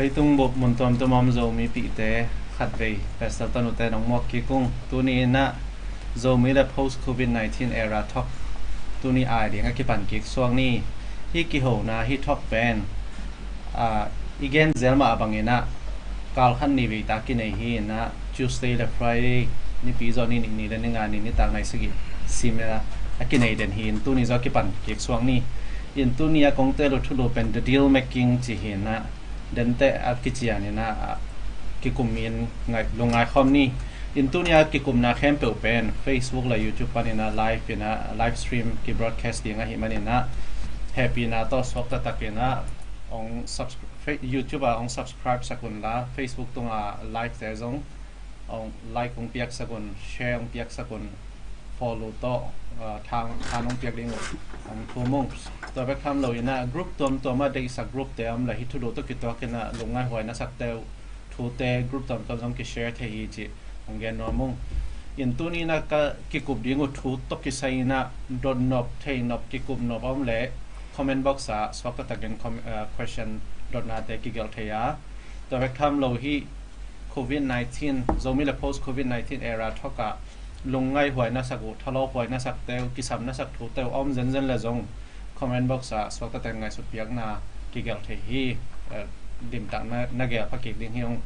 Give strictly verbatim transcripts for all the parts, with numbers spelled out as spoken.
Leitung bup mun tuamtuam om Zomipihte khatvei Pastor Tanu te nong muak kik ung. Tuni in ah Zomi le post covid nineteen era thawk tuni ai ding a kipan kik suak ni. Hih kihona hih thawk pen, ah, i gen zel mah bangin ah kal khat ni vei ta kinei hi in ah, Tuesday le Friday nipi zawh ni nih ni le ni nga ni nitak nai sagih sim a kinei den hi in, tuni zawh a kipan kik suak ni. In tuni a kong tel uh thulu pen the deal making ci hi in ah, denteh a kician in ah, kikum in lungngai khawm ni. In tuni a kikumna khempeuh pen Facebook le YouTube panin ah live in ah, live stream ki broadcast ding ahih manin ah, hehpihna tawh suak taktak in ah hong subscri- Fe- YouTube ah hong subscribe sak un la, Facebook tungah live te zong hong like hong piaksak un, share hong piaksak un, follow tawh, ah, thang, thang hong piak ding uh hong thum ung. Tua bek tham lo in ah group tuamtuam ah deihsak group te om le hih thulu tawh kituak in ah lungngai huai na sakte uh thute group tuamtuam zong kishare thei hi cih hong gen nuam ung. In tuni in ah ka kikup ding uh thu tawh kisai in ah dotnop, theinop, kikupnop om le comment box ah suak taktak in com- ah, question dotnate kigelh thei a. Tua bek tham lo hih covid nineteen, Zomi le post covid nineteen era thawk ah lungngai huai na sak uh, thalawp huai na sakte uh, kisam na sak thute uh om zenzen le zong comment box ah suak taktak in ngaihsut piakna kigelh thei hi. Eh, dimtak na, na gelh pha kik ding hi ung.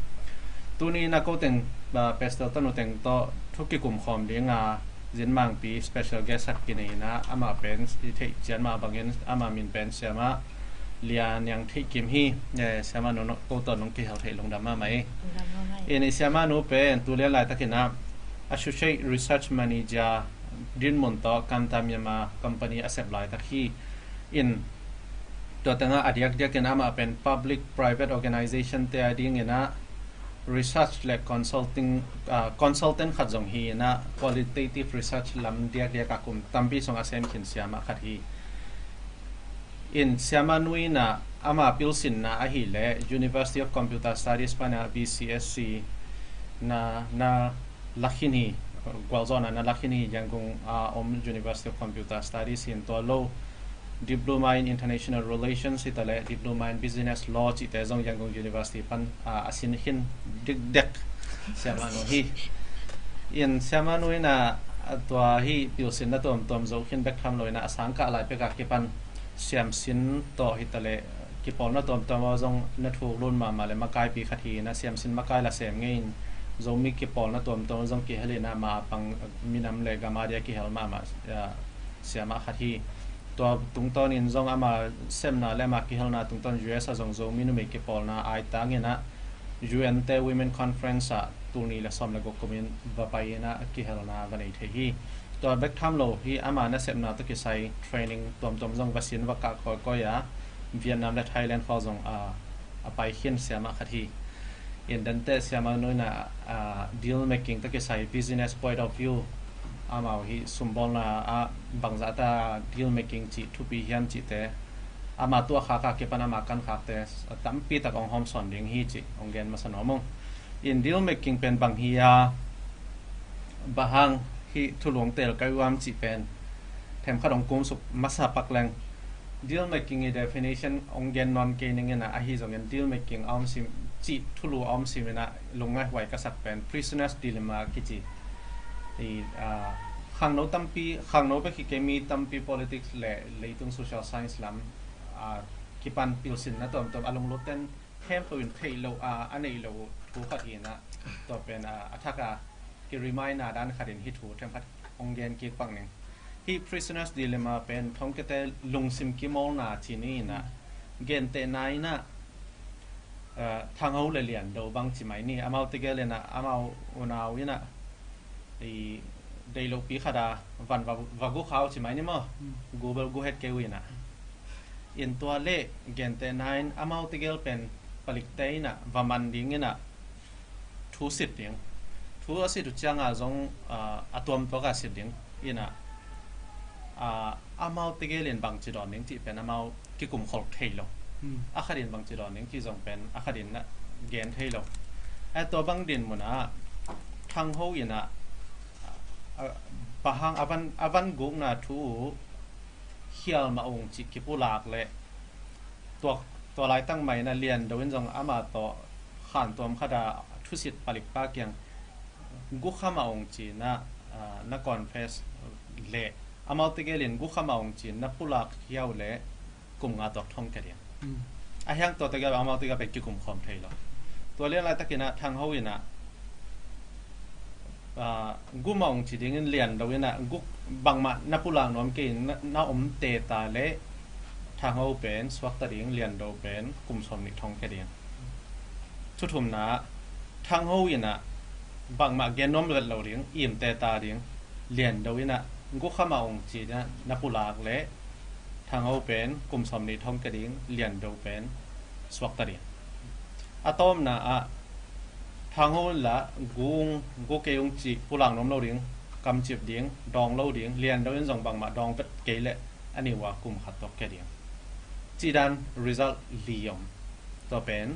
Tuni in ah ko teng, ah, Pastor Tanu teng tawh thu kikum khawm ding a, Zin Mangpi special guest khat kinei in ah, amah pen i theih ciat mah bangin amah min pen Siamah Lia Niang Theih Kim hi. Eh, Siamah nu, ko tawh nong kihel theih lungdam mahmah hi. Lungdam mahmah hi. In i Siamah nu pen tu lian laitak in ah Associate Research Manager dinmun tawh Kanta Myanmar company a sep laitak hi. In tua tengah a diakdiak in amah pen public private organization te a ding in ah research le consulting, ah, consultant khat zong hi in ah qualitative research lam diakdiak a kum tampi sung a sem khin siamah khat hi. In Siamah nu in ah ama pilsinna ahih leh University of Computer Studies pan ah B C S C na, na la khin hi, gualzawhna na la khin hi. Yangon a om University of Computer Studies hi in, tua lo Diploma in International Relations hi ta leh Diploma in Business Law cihte zong Yangon University pan, ah, a sin khin dikdek siamah nu hi. In Siamah nu in ah, ah, tua hih pilsinna tuamtuam zo khin bek tham lo in ah a sangkah lai pek a kipan siamsin tawh hi ta leh kipawlna tuamtuam ah zong na thuk lun mahmah le makaipi khat hi in ah siamsin makai la sem ngei in Zomi kipawlna tuamtuam ah zong kihel in ah ma a pang minam le gam a dia kihel mahmah, ah, siamah khat hi. Tua tungtawnin zong ama sepna le ama kihelna tungtawn U S a zong Zomi numei kipawlna aitang in ah U N te Women Conference ah tul nih le sawm le guk kumin va pai in ah kihelna va nei thei hi. Tua bek tham lo hi ama nasepna tawh kisai training tuamtuam zong va sin va kah kawikawi a, Vietnam le Thailand khua zong a, a pai khin siamah khat hi. In denteh Siamah nu in ah, ah, deal making tawh kisai business point of view, amau hi sumbawlna ah bangzahta deal making cih thupi hiam cihte ama tuahkhak a kipan ama kankhakte tampi tak hong hawmsawn ding hi cih hong gen masa nuam ung. In deal making pen bang hi a, bang hang hih thulu hong teel ka hi uam cih pen themkhat hong kumsuk masa pak leng. Deal making i definition hong gen nawn kei ning in ah, ahi zongin deal making a om sim cih thulu a om sim in ah lungngai huai ka sak pen prisoner's dilemma kici. I, ah, khangno tampi, khangno bek hi kei, mi tampi politics le leitung social science lam, ah, kipan pilsinna tuamtuam a lunglut ten khempeuh in theih loh a, a neih loh uh thu khat hi in ah, tua pen, ah, a thak a ki remind na dan khat in hih thu themkhat hong gen kik pak ning. Hih prisoner's dilemma pen thongkiate lungsim kimawlna ci ni in ah, gentehna in ah, ah, Thang Ho le Lian Do bang ci mai ni, amau tegel in ah, amau unau in ah, i deih lohpi khat a van va, va gu khau ci mai ni maw. Mm. Gu bel gu het kei uh in ah. In tua le gentehna in amau tegel pen palikte in ah va man ding in ah thu sit ding. Thu a sit uh ciang a zong, ah, a tuamtuak a sit ding in ah, ah, amau tegel in bangci dawn ding cih pen amau kikum khol thei lo. Hmm. A khat in bangci dawn ding cih zong pen a khat in na gen thei lo. A tua bang dinmun ah Thang Ho in ah, ah, bang hang a van, a van gukna thu uh khial mah ung cih kipulak le tuak Tua laitak mah in a Lian Do in zong ama tawh khantuam khat a thusit palikpa kiang gukham a ong ci-in a, ah, na confess leh, amaute gelin gukham a ong ci-in na pulak hiau leh kum nga tuak thong kia ding. Mm. A hiang tuate gel amaute gel pen kikum khawm thei lo. Tua lian laitakin a Thang Ho in a, ah, gum a ong ci dingin Lian Do in a guk bangmah na pulak nuam kei in na, na om teta leh Thang Ho pen suakta ding, Lian Do pen kum sawm nih thong kia ding. Thu thumna, Thang Ho in a bangmah gen nuam vet lo ding, im teta ding, Lian Do in a gukham a ong ci-in a na pulak leh Thang Ho pen kum sawm nih thong kia ding, Lian Do pen suakta ding. A tawpna ah Thang Ho in la gung, gu kei ung ci, pulak nuam lo ding, kamcip ding, dawng lo ding, Lian Do in zong bangmah dawng vet kei leh a ni ua kum khat tuak kia ding. Cih dan result li om. Tua pen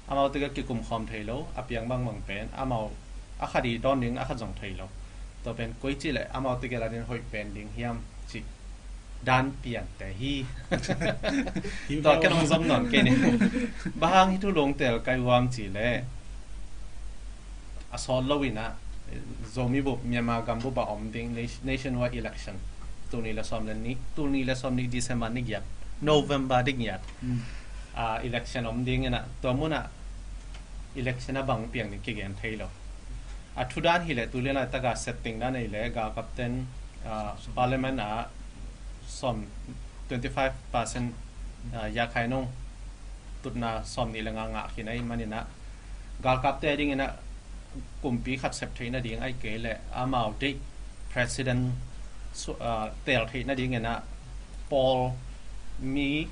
amaute gel kikum khawm thei lo, a piang bangbang pen amau a khat i dawn ding, a khat zong thei lo. Tua pen koi ci leh amaute gel a din hoih pen ding hiam cih dan piante hi. Hi tua ken hong zom nawn kei ni. Bang hang hih thu lungtel kai huam ci leh a sawt lo in a Zomi bup, Myanmar gam bup a om ding nation-, nationwide election. Tul nih le sawm le nih, tul nih le sawm nih December ni giat, November ni giat. Mm. Ah, election om ding in a, tua mun ah election a bang piang ding kigen thei lo. A thu dan hi leh tu lian laitak a setting dan hi leh galkapten, ah, parliament ah sawm, twenty five percent, ah, ya khai nung tutna sawm nih le nga ngah khin ahih manin a galkapte dingin a kumpi khat sep theih nading ahih kei leh amau deih president su-, ah, teel theih nadingin a pawl mi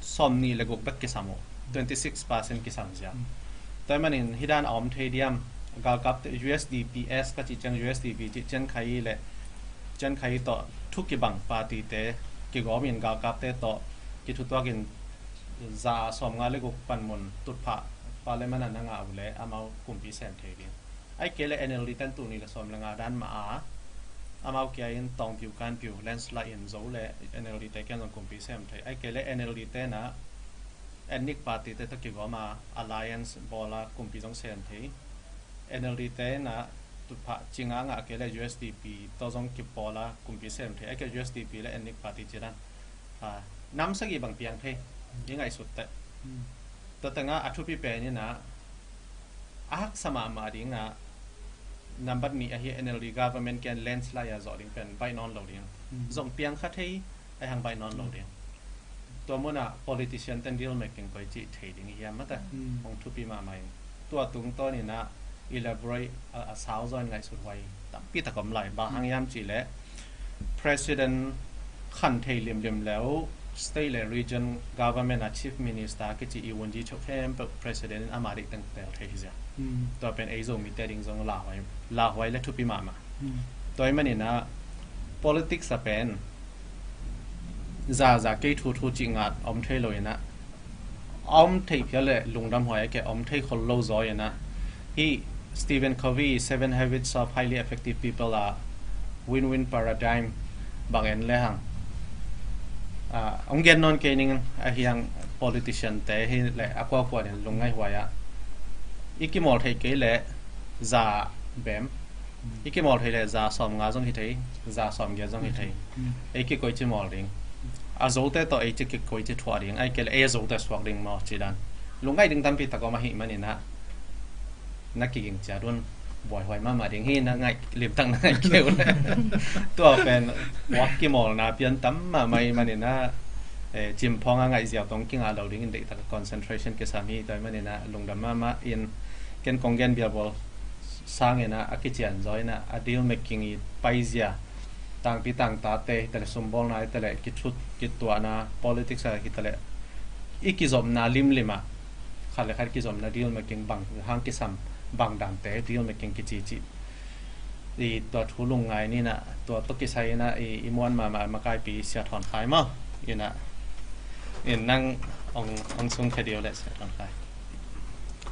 sawm nih le guk bek kisam uh, twenty six percent kisam zia. Mm. Tua ahih manin hih dan a om thei diam, galkapte U S D P S ka cih ciang U S D P cih cian khai leh cian khai tawh thu kibang party te kigawm in galkapte tawh kithutuak in za sawm nga le guk panmun tutphah parliament ah na ngah uh leh amau kumpi sem thei ding. Ahih kei leh N L D ten tul nih le sawm le nga dan mah a amau kia in tawng piu kan piu landslide in zo leh N L D te kiang zong kumpi sem thei. Ahih kei leh N L D te na ethnic party te tawh kigawm a alliance bawl a kumpi zong sem thei. N L D te na tutphah ci nga ngah kei leh U S D P tawh zong kipawl a kumpi sem thei. Ahih kei leh U S D P le ethnic party ci dan, ah, nam sagih bang piang thei, i ngaihsut teh. Mm. Tua tengah a thupi pen in a, a haksa mahmah ding a, nambat nih ahi N L D government kiang landslide a zawh ding pen baih nawn lo ding. Mm. Zong piang kha thei, a hang baih nawn lo ding. Tua mun ah politician ten deal making koi cih thei ding hiam mata. Mm. Hong thupi mahmah in. Tua tungtawn in a elaborate a, a sau zaw in ngaihsut huai tampi tak om lai. Bang hang hiam cih leh president khan thei limlim leh state le region government a chief minister kici i wunji chok khempeuh president in ama deih teng teel thei hi zia. Mm. Tua pen ei Zomite ding zong lauhuai, lauhuai le thupi mahmah. Mm. Tua ahih manin a politics a pen za za kei thu thu cih ngat om thei lo in a, a om thei phial le lungdam huai a, kei om thei khol lo zaw in a, hih Stephen Covey Seven Habits of Highly Effective People a win-win paradigm bang en le hang, ah, hong gen nawn kei ning a, hiang politician te hi le a kuakua in lungngai huai a, i kimawl thei kei le za bem, i kimawl thei le za sawm nga zong hi thei, za sawm giat zong hi thei. Mm. Ei kikoici mawl ding. A Zote tawh ei ci kikoici thuah ding. Ahih kei leh ei Zote suak ding maw ci dan. Lungngai ding tampi tak om ahih manin a, na kiging ciat un buaihuai mahmah ding hi, na ngaih limtak na ngaih kei un. Tua pen puak kimawlna pian tam mahmah ahih manin a, eh, cimphawng a ngaih ziau tong kingah lo dingin deihtak a concentration kisam hi. Tua ahih manin a lungdam mahmah in, ken kong gen bialbawl sangin a, a kician zaw in a, a deal making i paizia, tangpi tangtate hi ta leh, sumbawlna hi ta leh, kithut kituahna politics a hi ta leh, i kizopna limlim ah khat le khat kizopna deal making bang hang kisam, bang dante deal making kici ci. I tua thu lungngai ni in a, tua tawh kisai in a, i, i muan mahmah makaipi Sia Thawn Khai maw? In a, in nang hong, hong sungkhia dih o leh Sia Thawn Khai.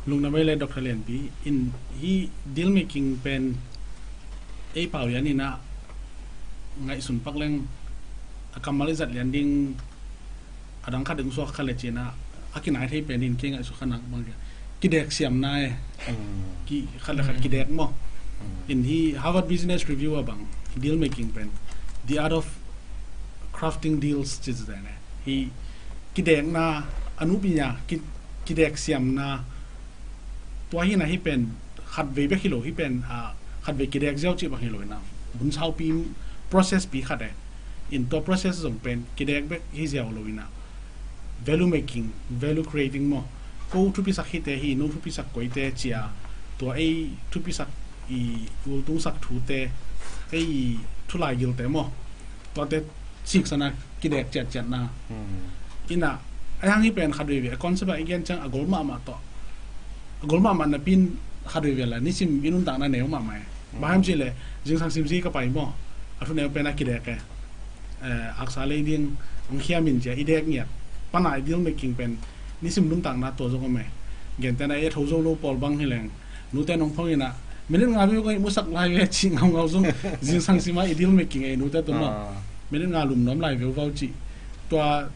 Lungdam ei le Doctor Lianpi in, hih deal making pen ei pau lian in a ngaihsun pak leng a kammal i zat lian ding a dang khat ding suak kha le cina, a kinai thei pen in kei ngaihsut kha nak bang, kidek siamna e. Ki, khat le khat kidek maw. In hi Harvard Business Review a bang, deal making pen the art of crafting deals ci zen e. Hi kidekna a nupi nya, ki, kidek siamna, tua hi na hi pen khat vei bek hi lo, hi pen, ah, khat vei kidek ziau cih bang hi lo ina, hun saupi, process pi khat e. In tua process zong pen kidek bek hi ziau lo ina, value making, value creating maw. Ko thupisak hite hi, no thupisak koite cia, tua ei thupisak i ultungsak thute, ei thulai gilte maw, tuate siksana kidek ciatciatna. Ina, a hang hi pen khat veve a concept a i gen ciang a gol mahmah tawh, a gol mahmah napin khat veve la nisim i nuntakna neu mahmah e. Bang hiam cih le, zingsang simzi ka pai maw, a thu neu pen a kidek e. Eh, aksa lei ding, ang khiam in cia i dek ngiat. Pana i deal making pen nisim nuntakna tua zong om e. Gentena e tho zo lo pawl bang hi leng, nute nong phong ina, minute nga veu ka i musak lai ve cih ngaungau zong, zingsang sima i deal making e nute tu maw. Minute nga lum nuam lai veu vau cih. Tua,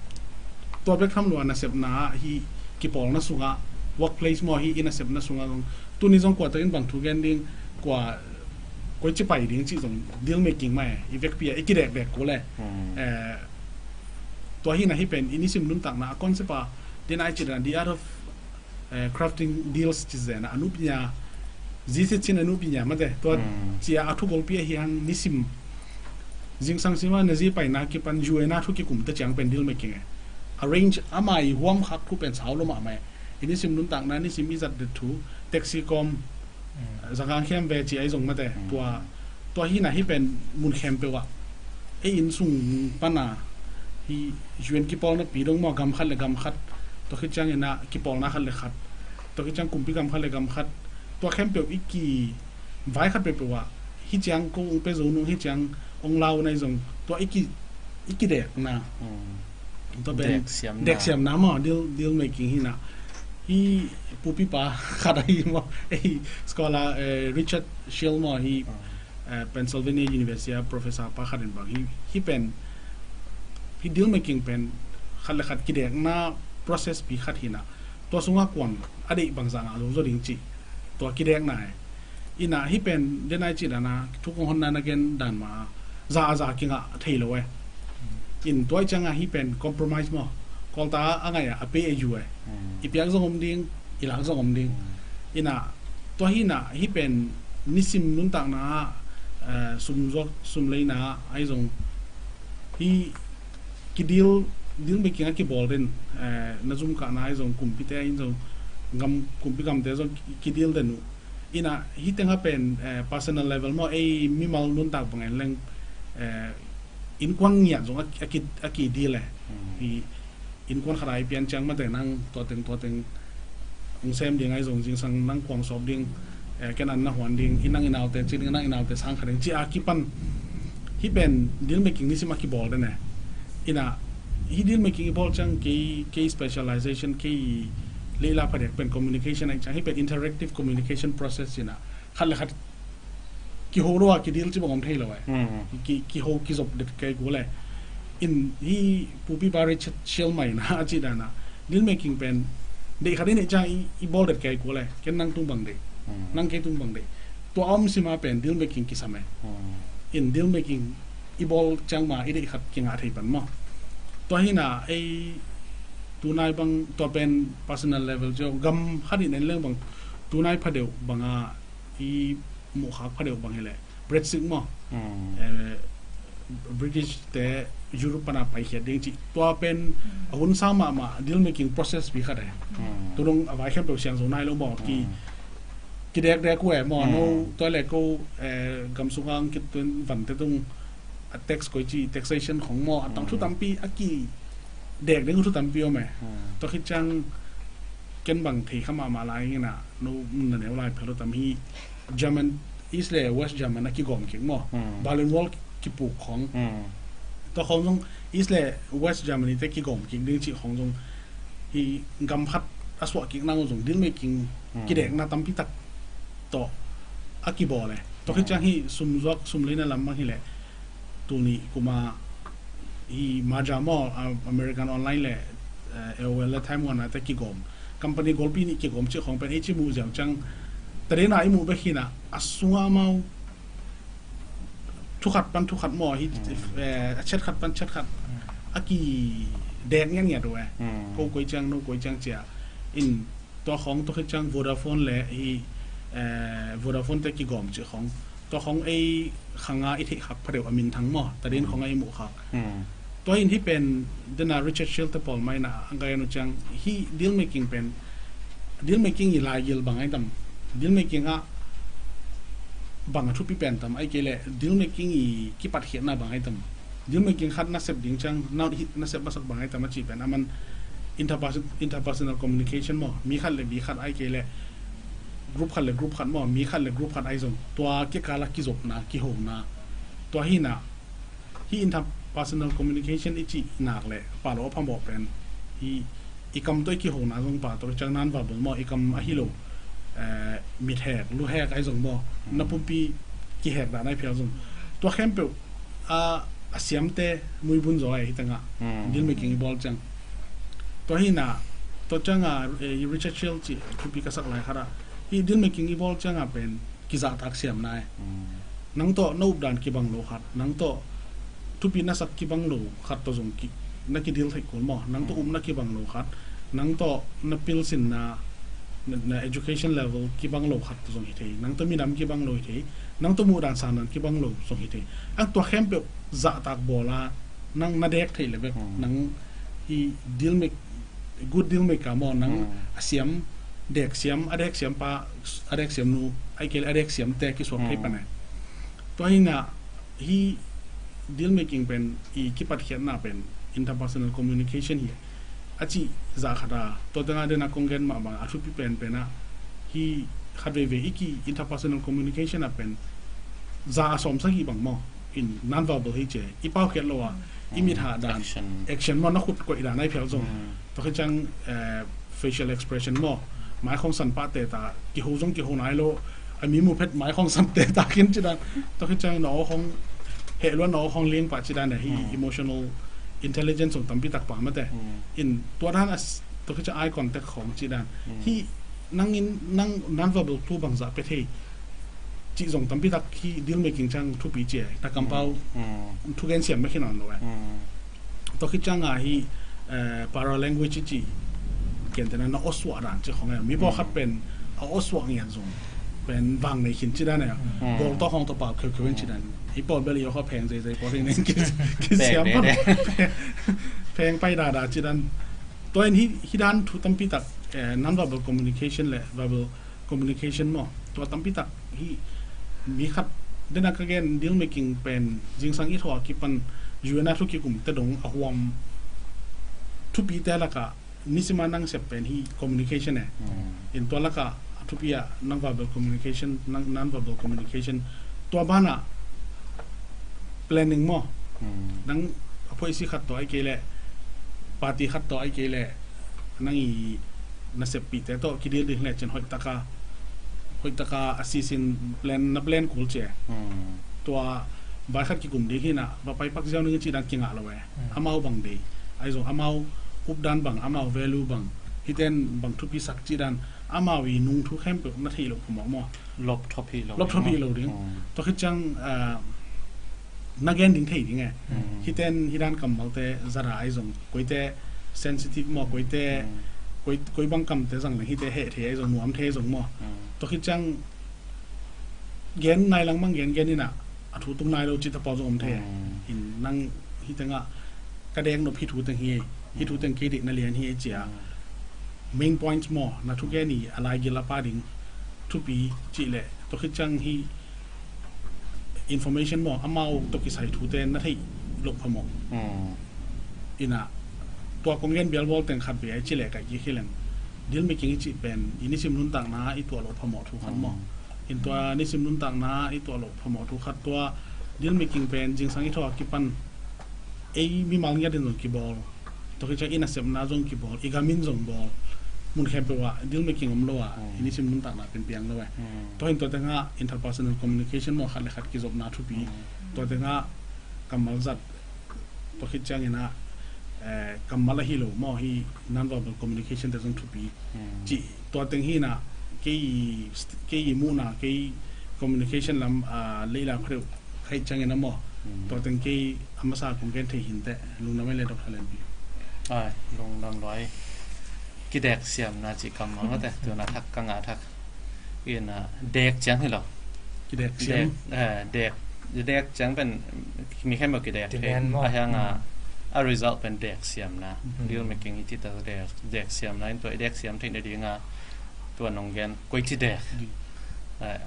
tua bek tham lua nasepna ah hi, kipawlna sungah, workplace maw hi i nasepna sungah zong, tuni zong kua takin bang thu gen ding, kua, koi ci pai ding cih zong deal making mah e, i vekpi a i kidekdek kul e. Eh, tua hi na hi pen i nisim nuntakna a concept a, den ai cih na the art of, eh, crafting deals ci zen a, a nupi nya, zisit cin a nupi nya mate. Tua cia a thugolpi a hi hang nisim, zingsang sima na zi paina kipan U N a thu kikum ta ciang pen deal making e. Arrange ama i huam khak thu pen sau lo mahmah e. I nisim nuntakna, nisim i zat det thu, taxi kawm, zangkang khiam ve ci ai zong mate. Tua, tua hi na hi pen mun khempeuh ah, ei inn sung pana hi, U N kipawlna pi dong maw, gam khat le gam khat, tua khit ciang ina kipawlna khat le khat, tua khit ciang kumpi gam khat le gam khat, tua khempeuh i ki vai khat peuhpeuh ah, hi ciang ko ong pe zo nung, hi ciang ong lau nai zong, tua i ki, i kidekna. Tua pen deksiamna maw, deal, deal making hi na. Hi pupipa khat ahi maw, ei scholar, eh, Richard Schell maw hi, eh, Pennsylvania University a professor pa khat in bang hi, hi pen, hi deal making pen khat le khat kidekna process pi khat hi na. Tua sungah kuan a deih bangzah ngah zo zo ding cih, tua kidekna e. Ina hi pen den ai cih dana thu kong honna na gen dan ma, za a za kingah thei lo e. In tua i cianga hi pen compromise maw, kawlta a ngaih a, a pei a yu e. I piak zong om ding, i lak zong om ding. Ina tua hi na hi pen nisim nuntakna ah, eh, sum zuak sum leina ah ai zong hi kidil, deal making a kibawl den, eh, na zum kahna ai zong kumpite ai zong gam, kumpi gamte zong ki, kidil den uh. Ina hi tenga pen, eh, personal level maw, ei mimal nuntak bang en leng, eh, innkuan ngiat zong a, a ki, a kidil e. Hi innkuan khat ai pian ciang mate nang tua teng tua teng ong sem ding ai zong zingsang nang kuang sawp ding, eh, ken an na huan ding, i nang i naute ci ding, nang i naute sang kha ding ci a kipan. Hi pen deal making nisim a kibawl den e. Ina hi deal making i bawl ciang kei, kei specialization, kei leila phadek pen communication ai ciang, hi pen interactive communication process ina khat le khat kiho lo a kidil ci bang om thei lo e. Ki, kiho kizop det kei kul e. In hi pupipa Richard Schell mai na a ci dana deal making pen deih khat i neih ciang i, i bawl det kei kul e. Ken nang tung bang deih, nang kei tung bang deih. Tua om sima pen deal making kisam e. In deal making i bawl ciang ma i deih khat kingah thei pan maw. Tua hi na ei tunai bang tua pen personal level cio gam khat i nen leng bang tunai phadeuh banga i muhkhak phadeuh bang hileh Brexit maw. Eh, British te Europe pana paikhiat ding cih tua pen a hun sang mahmah deal making process pi khat e. Tunung a vai khempeuh siang zo nai lo maw, ki, kidekdek uh e maw, no tua le ko, eh, gam sunga ang kituin vante tung a tax koi ci, taxation khong maw, a tang thu tampi a kidek ding uh thu tampi om e. Tua khit ciang ken bang thei kha mahmah lai ina, no na neu lai phel tam hi German, East le West German a kigawm kik maw. Berlin Wall kipuk khong. Tua khong zong East le West Germany te kigawm kik ding cih khong zong hi gam khat a suah kik nang zong deal making kidekna tampi tak tawh a kibawl e. Tua khit ciang hi sum zuak sum leina lam bang hileh tuni kuma hi merger maw, a, American Online le eh, A O L le Time Warner te kigawm, company golpi nih kigawm cih khawng pen ei ci muh ziau ciang, tadena i muh bek hi na, a sunga mau thukhat pan thukhat maw hi, eh, a chet khat pan chet khat a kidek ngiatngiat uh e. Ko koi ciang, no koi ciang cia in, tua khawng tua khit ciang Vodafone le hi, eh, Vodafone te kigawm cih khawng, tua khawng ei khanga i theih khak pha deuh a minthang maw, tadin khawng a i muh khak. Tua in hi pen dena Richard Schell te pawl mai na ang ka en uh ciang hi deal making pen, deal making i laigil bang ai tam, deal making ah bang a thupi pen tam, ai kei le deal making i kipatkhiatna bang ai tam, deal making khat na sep ding ciang na, hi, na sep masak bang ai tam a cih pen a man interperson-, interpersonal communication maw, mi khat le mi khat ai kei le group khat le group khat maw, mi khat le group khat ai zong tua kikal a kizopna, kihona, tua hi na hi interpersonal communication i cih nak le palo a phamawh pen hi i kam tawh i kihona zong pa tawh ciang non-verbal maw, i kam ahi lo, eh, mithek, luhek ai zong maw, na pumpi kihek dan ai phial zong, tua khempeuh a, a siamte muibun zaw ai hi tengah deal making i bawl ciang. Tua hi na, tua ciang a, eh, Richard Schell cih thupi ka sak lai khat ah hi deal making i bawl ciang a pen kizahtak siamna e. Nang tawh na updan kibang lo khat, nang tawh thupi na sak kibang lo khat tawh zong ki, na kidil theih kul maw, nang tawh upna kibang lo khat, nang tawh na pilsinna, na, na education level kibang lo khat tawh zong hi thei, nang tawh minam kibang lo hi thei, nang tawh muhdan sandan kibang lo zong hi thei. Ang tua khempeuh zahtak bawla nang na dek theih le bek nang hi deal make, good deal maker maw, nang a siam, dek siam, a dek siam pa, a dek siam nu, ai kei le a dek siam te kisuak thei pan e. Tua hi na hi deal making pen i kipatkhiatna pen interpersonal communication hi a cih zah khat a, tua tengah dena kong gen mah bang a thupi pen pen a hi khat veivei i ki interpersonal communication a pen za a sawm sagih bang maw in non-verbal hi cia, i paukhiat lo a, i mit hah dan, action maw, na khut koih dan ai phial zong, tua khit ciang, eh, facial expression maw, mai khong san pah teta, kiho zong kiho nai lo, a mi mu phet mai khong san teta khin ci dan, tua khit ciang na aw khong heh luan, na aw khong liang pah ci dan hi emotional intelligence zong tampi tak pah mate. In tua dan a s-, tua khit ciang eye contact khong ci dan hi, nang in, nang non-verbal thu bangzah pia thei cih zong tampi tak hi deal making ciang thupi cia, na kampau thugen siam mekhin on lo e. Tua khit ciang a hi, eh, paralanguage i ci, kentena na awsuah dan ci khong e, mi pawlkhat pen a awsuah ngiat zong pen vang nei khin ci dan e, bawl tawh khong tawh pau kheukheu in ci dan, i pawl bel i awkha pheng zeizei pawl hi nen ki, kisiam pheng pai dada ci dan. Tua in hi, hi dan thu tampi tak, eh, non-verbal communication le verbal communication maw, tua tampi tak hi. Mi khat dena ka gen deal making pen zingsang i thaw a kipan U N a thu kikum te dong a huam thupi te laka nisima nang sep pen hi communication e. In tua laka a thupi a non-verbal communication, non-verbal communication, tua bana planning maw, nang a phoisi khat tawh ai kei le, party khat tawh ai kei le, nang i na seppihte tawh kidil ding le cin hoih taka, hoih taka a sisin plan, na plan kul cia. Tua vai khat kikum ding hi na, va pai pak ziau ning ci dan kingah lo e. Amau bang dei, ai zong amau updan bang, amau value bang, hiten bang thupi sak ci dan, amau i nung thu khempeuh na theih lo phamawh maw. Lop thop hi lo ding. Tua khit ciang, ah, na gen ding thei ding e. Hiten hi dan kammalte zara ai zong, koite sensitive maw, koite, koi, koi bang kamte zang leng hite heh thei ai zong, nuam thei ai zong maw. Tua khit ciang gen nai langmang gen gen ina, a thu tung nai lo ci ta pau zong om thei. In nang hi tengah ka dek nop hi thu teng hi, hi thu teng kei deih na lian hi cia. Main points maw, na thugen i a laigil a pa ding thupi cih leh, tua khit ciang hi information maw, amau tawh kisai thute na theih loh phamawh. Ina, tua kong gen bialbawl teng khat ve ai cih leh kaih kik hi leng, deal making i cih pen i nisim nuntakna i tuah loh phamawh thu khat maw. In tua nisim nuntakna i tuah loh phamawh thu khat, tua deal making pen zingsang i thaw a kipan ei mimal ngiat in zong kibawl, tua khit ciang i nasepna zong kibawl, i gam in zong bawl, mun khempeuh ah deal making om lo ah i nisim nuntakna pen piang lo e. Tua in tua tengah interpersonal communication maw, khat le khat kizopna thupi, tua tengah kammal zat, tua khit ciangin ah eh, kammal ahi lo maw, hi non-verbal communication te zong thupi. Hmm. Cih tua teng hi na, kei, kei i muhna, kei communication lam, ah, leila khoreu khai ciangin a maw. Hmm. Tua teng kei a masa kong gen thei hi inteh, lungdam ei le Doctor Lianpi. Ai, lungdam lua ei. Kidek siamna cih kammal mate, tuna thak ka ngah thak. Ina dek ciang hi lo. Kidek siam. Dek, eh, dek, dek ciang pen mi khempeuh kidek thei. Demand maw. A hiang a, a result pen dek siamna. Hmm. Deal making hi ci ta dek, dek siamna. In tua i dek siam theih nading a, tua nong gen koici dek. Hmm. Eh,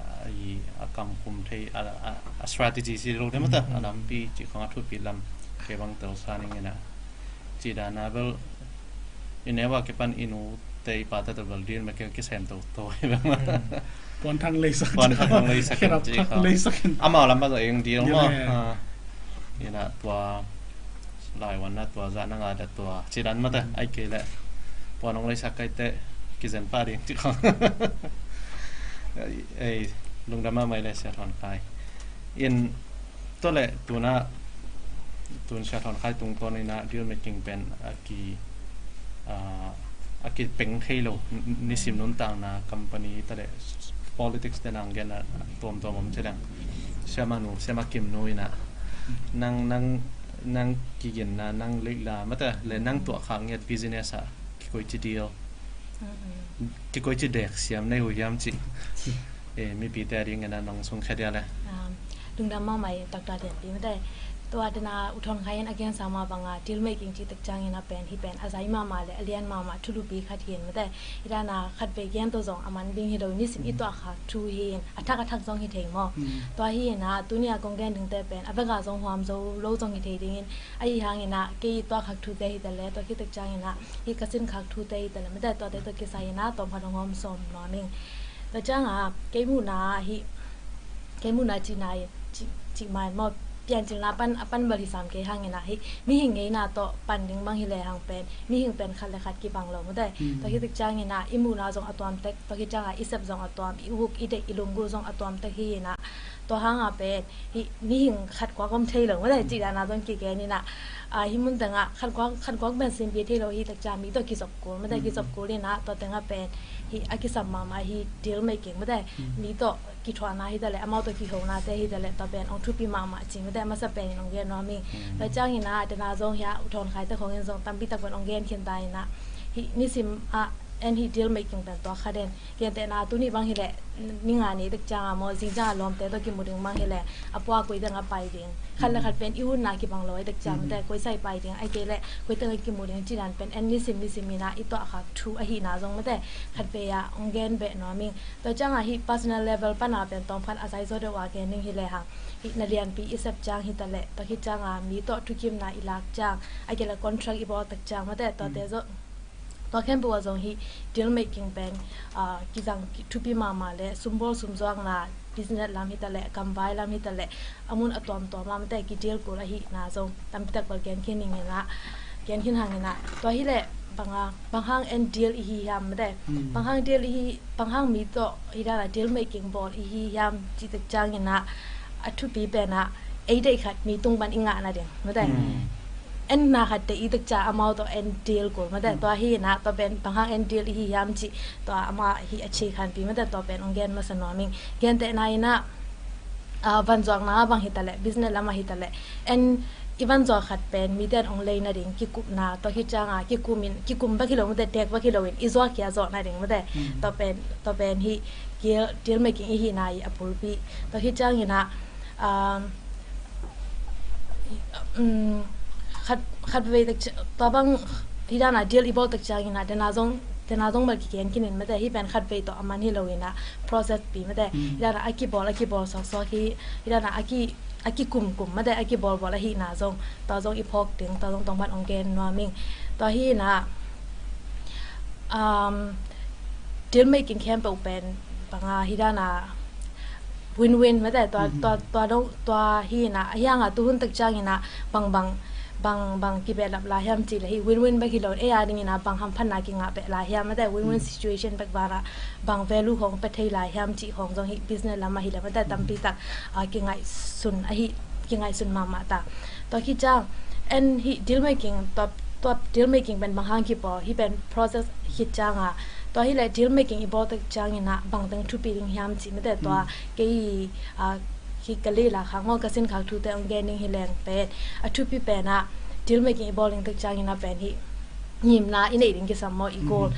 i a kam khum thei, a, a, a strategy ci lo deuh mate, hmm, a lampi cih khong a thupi lam kei bang tel sa ning ina. Cih dan a bel i neu a kipan i nute i pate tawh bel deal making kisem toto hi bang. Hmm. Puan thang leisak. Puan thang leisak. Kherap thang leisak. Amau lam pan zong eng deal maw. Yeah, yeah. Ah. Ina tua laiwan na tua zah na ngah dah tua. Cih dan mate, hmm, ai kei le. Puan hong leisak kai teh kizen pah ding cih khong. Ei, lungdam mahmah ei le Sia Thawn Khai. In Tua le tuna, tun Sia Thawn Khai tungtawn ina deal making pen a ki, ah, a kipeng thei lo, n-, nisim nuntakna company ta le politics te nang gen a tuamtuam om ci leng. Siamah nu, Siamah Kim nu ina nang, nang, nang kiginna, nang leila mate le nang tuahkhak ngiat business a kikoici deal, mm-mm, kikoici dek siam nei uh hiam cih. Eh, mipite a dingin a nong sungkhia dia le. Um, lungdam mahmah ei Doctor Lianpi mate. Tua dena U Thawn Khai in a gensa mah banga deal making cih tak ciangin a pen hi pen a zai mahmah le a lian mahmah thulupi khat hi in mate. Hi dana khatvei gen tawh zong a man ding hi lo, nisim i tuahkhak thu hi in a thak a thak zong hi thei maw. Hmm. Tua hi ina tuni a kong gen dingte pen a vek a zong huam zo lo zong hi thei dingin ahi hangin a kei i tuahkhak thute hi ta le tua khit tak ciangin a hi ka sinkhak thute hi ta le mate tuate tawh kisai ina tawm khat hong hawm sawm nuam ing. Tua cianga kei muhna hi, kei muhna cihna hi, cih, cih mai maw, piancilna pan, a pan bel hi sam kei hangin a hi mihing ngeina tawh pan ding bang hi le hang pen mihing pen khat le khat kibang lo mate. Hmm. Tua khit tak ciangin a i muhna zong a tuam tek, tua khit cianga i sep zong a tuam, i uk, i deih, i lunggulh zong a tuam tek hi ina tua hanga pen hi mihing khat kuak om thei lo mate, cih dana zong kigen ina, ah, hi mun tengah khat kuak, khat kuak pen simpi thei lo hi tak ciang mi tawh kizop kul mate, kizop kul ina tua tengah pen hi a kisam mahmah hi deal making mate, mi tawh kithuahna hi ta le, amau tawh kihona te hi ta le, tua pen ong thupi mahmah ci mate, masa pen in ong gen nuam ing. Tua ciang ina, dena zong hi a, U Thawn Khai te khong in zong tampi tak pen ong gen khin ta ina, hi nisim a, en hi deal making pen tua kha den. Gentehna tuni bang hi le, ni nga ni tak cianga maw, zing cianga lawmte tawh kimu ding bang hi le, a pua koi teng a pai ding. Khat le khat pen i hunna kibang lo ai tak ciang mate, koi sai pai ding, ai kei le, koi teng a kimu ding, cih dan pen, en nisim nisim ina, i tuahkhak thu ahihna zong mate, khatvei a, ong gen beh nuam ing. Tua cianga hi personal level pana pen tawm khat a zai zaw deuh a gen ding hi le hang. Hi na lianpi i sep ciang hi ta le, tua khit cianga mi tawh thukimna i lak ciang, ai kei le contract i bawl tak ciang mate, tuate zong. Tua khempeuh ah zong hi deal making pen, ah, kizang ki-, thupi mahmah le, sumbawl sumzuakna, business lam hi ta le, kamvai lam hi ta le, a mun a tuamtuam ah mate ki deal kul ahihna zong tampi tak bel gen khin ning ina, gen khin hang ina. Tua hi le banga, bang hang en deal i hi hiam mate. Bang hang deal i hi, bang hang mi tawh hi dana deal making bawl i hi hiam cih tak ciang ina, a thupi pen a, ei deih khat mi tung pan i ngahna ding mate. En na khat te i tak ciang amau tawh en deal kul mate. Tua hi ina, tua pen bang hang en deal i hi hiam cih, tua amah hi a ci khanpi mate, tua pen ong gen masa nuam ing. Gentehna ina, ah, vanzuakna bang hi ta le, business lam ah hi ta le, en i vanzuak khat pen mite in ong lei nading kikupna, tua khit cianga kikum in, kikum bek hi lo mate, dek bek hi lo in i zuak hi a zawh nading mate. Tua pen, tua pen hi deal, deal making i hihna i a bulpi. Tua khit ciang ina, um, um, khat, khatvei tak ci-, tua bang hi dana deal i bawl tak ciang ina, dena zong, dena zong bel kigen khin in mate, hi pen khatvei tawh a man hi lo ina, process pi mate. Hi dana a kibawl, a kibawl sawksawk hi, hi dana a ki, a kikumkum mate, a kibawlbawl ahihna zong, tua zong i phawk ding, tua zong tawm pan ong gen nuam ing. Tua hi ina, um, deal making khempeuh pen banga hi dana win-win mate, tua, tua, tua dong, tua hi ina, a hianga tuhun tak ciang ina, bang, bang, bang, bang kibehlap lai hiam cih le hi win-win bek hi lo, ei a ding ina bang hamphatna kingah beh lai hiam mate, win-win situation bek bana, bang value hong pe thei lai hiam cih hong zong hi business lam ah hi le mate, tampi tak, ah, kingaihsun ahi, kingaihsun mahmah ta. Tua khit ciang, en hi deal making tua tua deal making pen bang hang kibawl, hih pen process khit cianga, tua hileh deal making i bawl tak ciangin ah bangteng thupi ding hiam cih mate, tua kei, ah, hih ka leilak khak maw, ka sin khak thute hong gen ding hi leng pen, a thupi pen ah deal making i bawl ding tak ciangin ah pen hih ngimna i neih ding kisam maw, i goal.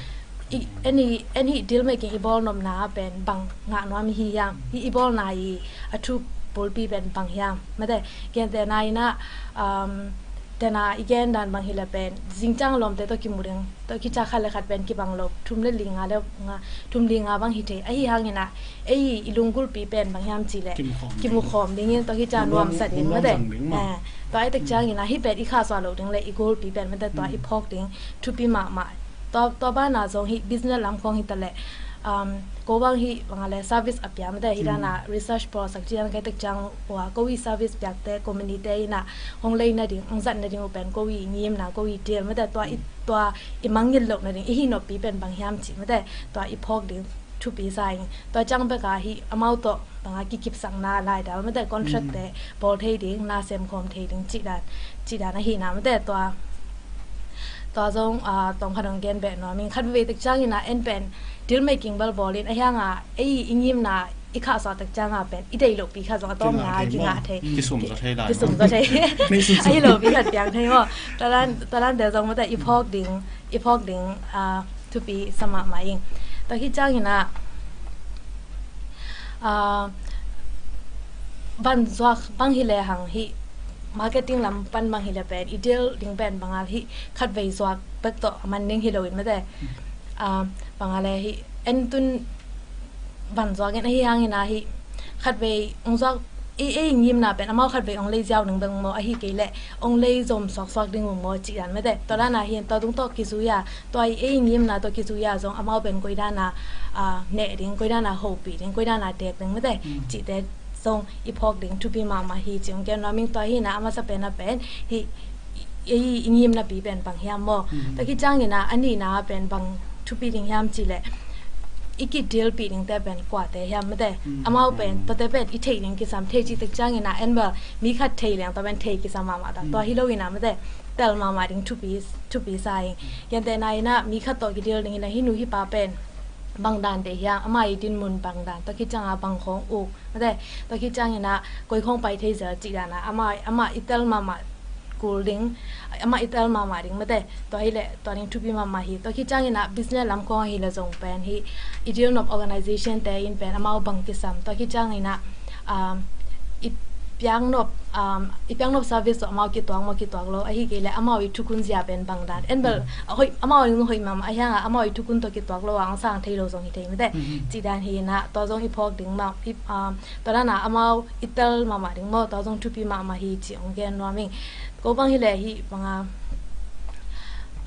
I, en hih, en hih deal making i bawl nopna ah pen bang ngah nuam i hi hiam, hih i bawlna i a thu bulpi pen bang hiam, mate, gentehna in ah, um, tena i gen dan bang hileh pen zingciang lawmte tawh kimu ding, tawh kici khat le khat pen kibang lo, thum le li nga le nga, thum li nga bang hi thei. Ahi hangin ah ei i lunggulhpi pen bang hiam cih leh kimukhawm ding in, tawh kici nuamsa ding, mate. Tua i tak ciangin ah hih pen i khahsuah loh ding le i goalpi pen, mate, tua i phawk ding thupi mahmah. Tua, tua banah zong hih business lam khawng hi ta leh, um, ko bang hih bang a le service a pia, mate, hih dana research pawl sak ciang kai tak ciang ua ko i service piakte, company te in ah hong lei nading, hong zat nading uh pen ko i ngimna, ko i deal, mate, tua i, tua i mangngilh loh nading i hih noppi pen bang hiam cih, mate, tua i phawk ding thupi sa ing. Tua ciang bek a hih amau tawh bang a kikipsakna laidal, mate, contract te bawl thei ding, na semkhawm thei ding cih dan, cih dan ahihna, mate, tua, tua zong, ah, tawmkhat hong gen beh nuam ing. Khat vei tak ciangin ah en pen deal making bel bawl in, ahi hanga ei i ngimna i khahsuah tak cianga pen i deih lohpi khat zong a tawm nga kingah thei, kisum zaw thei lai, kisum zaw thei. Ahi lohpi khat piang thei maw. Tua dan, tua dante zong, mate, i phawk ding, i phawk ding, ah, thupi sa mahmah ing. Tua khit ciangin ah, ah, van zuak bang hi lehang, hih marketing lam pan bang hi leh pen i deal ding pen bang a le hih khat vei zuak bek tawh a man ding hi loin, mate. Ah, bang a le hih en tun van zuak in, ahi hangin ah hih khat vei hong zuak, ei, ei ngimna pen amau khat vei hong lei ziau ding bek maw, ahi kei leh hong lei zom suaksuak ding uh maw cih dan, mate. Tua dana hi in, tua tung tawh kizui a, tua i ei ngimna tawh kizui a zong amau pen koi dana, ah, neh ding, koi dana hopih ding, koi dana tek ding, mate, cihte zong i phawk ding thupi mahmah hi cih hong gen nuam ing. Tua hi in ah a masa pen a pen hih ei i ngimnapi pen bang hiam maw. Tua khit ciangin ah a nihna pen bang thupi ding hiam cih leh i kidealpih dingte pen kuate hiam, mate. Amau pen tuate pen i theih ding kisam, thei cih tak ciangin ah en bel mi khat thei leng tua pen thei kisam mahmah ta. Tua hi loin ah, mate, tel mahmah ding thupi, thupi sa ing. Gentehna in ah mi khat tawh kideal ding hi leh hih nu hih pa pen bang dan deih hiam, ama i dinmun bang dan, tua khit cianga bang khawng uk, mate, tua khit ciangin ah koi khawng pai thei zel cih dan ah amah, amah i tel mahmah kul ding, amah i tel mahmah ding, mate. Tua hi leh tua ding thupi mahmah hi. Tua khit ciangin ah business lam khawng ahi leh zong pen hih i deal nop organization te in pen amau bang kisam, tua khit ciangin ah, um, i piaknop, um, i piaknop service tawh amau kituak maw, kituak lo, ahi kei leh amau i thukhun zia pen bang dan, en bel a hoih, amau in hoih mahmah, ahi hanga amau i thukhun tawh kituak lo a hong sang thei lo zong hi thei, mate. Cih dan hi in ah tua zong i phawk ding mah, i, um, tua dana amau i tel mahmah ding maw, tua zong thupi mahmah hi cih hong gen nuam ing. Ko bang hi leh hih bang a,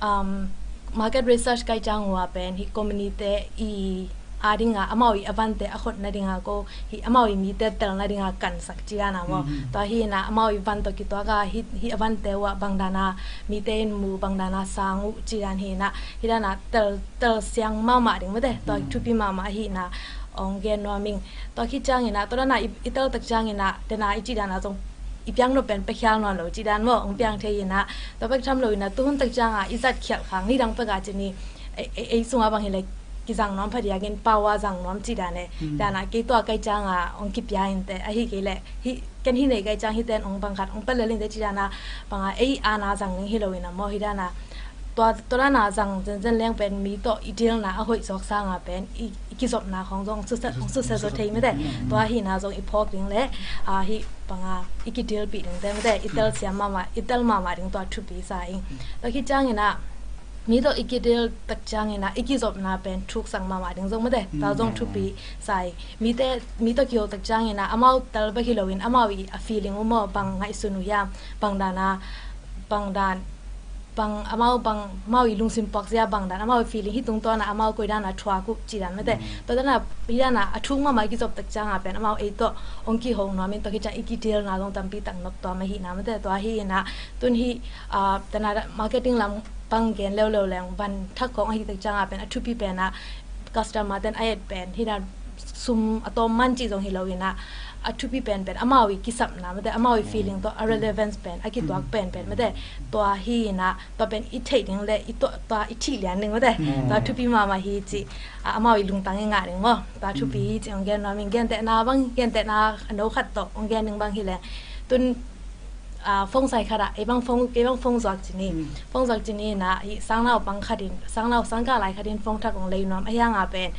um, market research kai ciang uh a pen hih company te i a dinga, amau i a vante a khot nadinga ko, hih amau i mite tel nadinga kansak cih dana maw. Tua hi in ah amau i van tawh kituak a, hih, hih a vante uh ah bang dana mite in mu, bang dana sang uh cih dan hi in ah, hih dana tel, tel siang mahmah ding, mate. Tua thupi mahmah hi in ah hong gen nuam ing. Tua khit ciangin ah, tua dana i, i tel tak ciangin ah, tena i cih dana zong i piaknop pen pia khial nawn lo cih dan maw, hong piang thei in ah, tua bek tham lo in ah, tuhun tak cianga i zat khialh khak, nidang pek a cin i, ei, ei, ei sunga bang hi leh kizang nuam phadiakin pau a zang nuam cih dan e. Dana kei tua kai cianga hong kipia inteh, ahi kei leh hih ken hih nei kai ciang hih ten hong bang khat hong pia lel inteh cih dana bang a ei ana zang ding hi lo in ah maw, hih dana tua, tua dana zang zenzen leng pen mi tawh i dealna a hoih zawk sanga pen i, i kizopna khawng zong hong sutsia, hong sutsia zaw thei, mate. Tua hi in ah zong i phawk ding le, ah, hih bang a i kidealpih dingte, mate, i tel siam mahmah, i tel mahmah ding tua thupi sa ing. Tua khit ciangin ah mi tawh i kideal tak ciangin ah i kizopna pen thuksak mahmah ding zong, mate, tua zong thupi sa ing. Mite, mi tawh kiho tak ciangin ah amau tel bek hi loin amau i a feeling uh maw, bang ngaihsun uh hiam, bang dana, bang dan, bang amau, bang amau i lungsim puakzia bang dan, amau i feeling, hih tungtawna amau koi dana thuak uh cih dan, mate. Tua dana, hih dana a thuk mahmah i kizop tak cianga pen amau ei tawh hong kiho nuam in, tua khit ciang i kidealna zong tampi tak nop tuam ahihna, mate. Tua hi in ah tun hih, ah, tena marketing lam pang gen leuleu leng, van thak khawng ahi tak cianga pen a thupi pen ah customer ten a et pen hih dan sum a tawm man cih zong hi lo in ah, a thupi penpen amau i kisapna mate, amau i feeling tawh a relevance pen a kituak penpen mate, tua hi inah tua pen i theih ding le i tua, tua i thih lian ding mate, tua thupi mahmah hi ci. A, amau i lungtang i ngah ding maw, tua thupi hi ci hong gen nuam ing. Gentehna bang, gentehna a no khat tawh hong gen ding bang hi leng, tun a, phone sai khat ah, ei bang phone, kei bang phone zuak ci ni. Phone zuak ci ni inah, hi sang naupang khat in, sang nau, sang kah lai khat in phone thak hong lei nuam. Ahi hanga pen,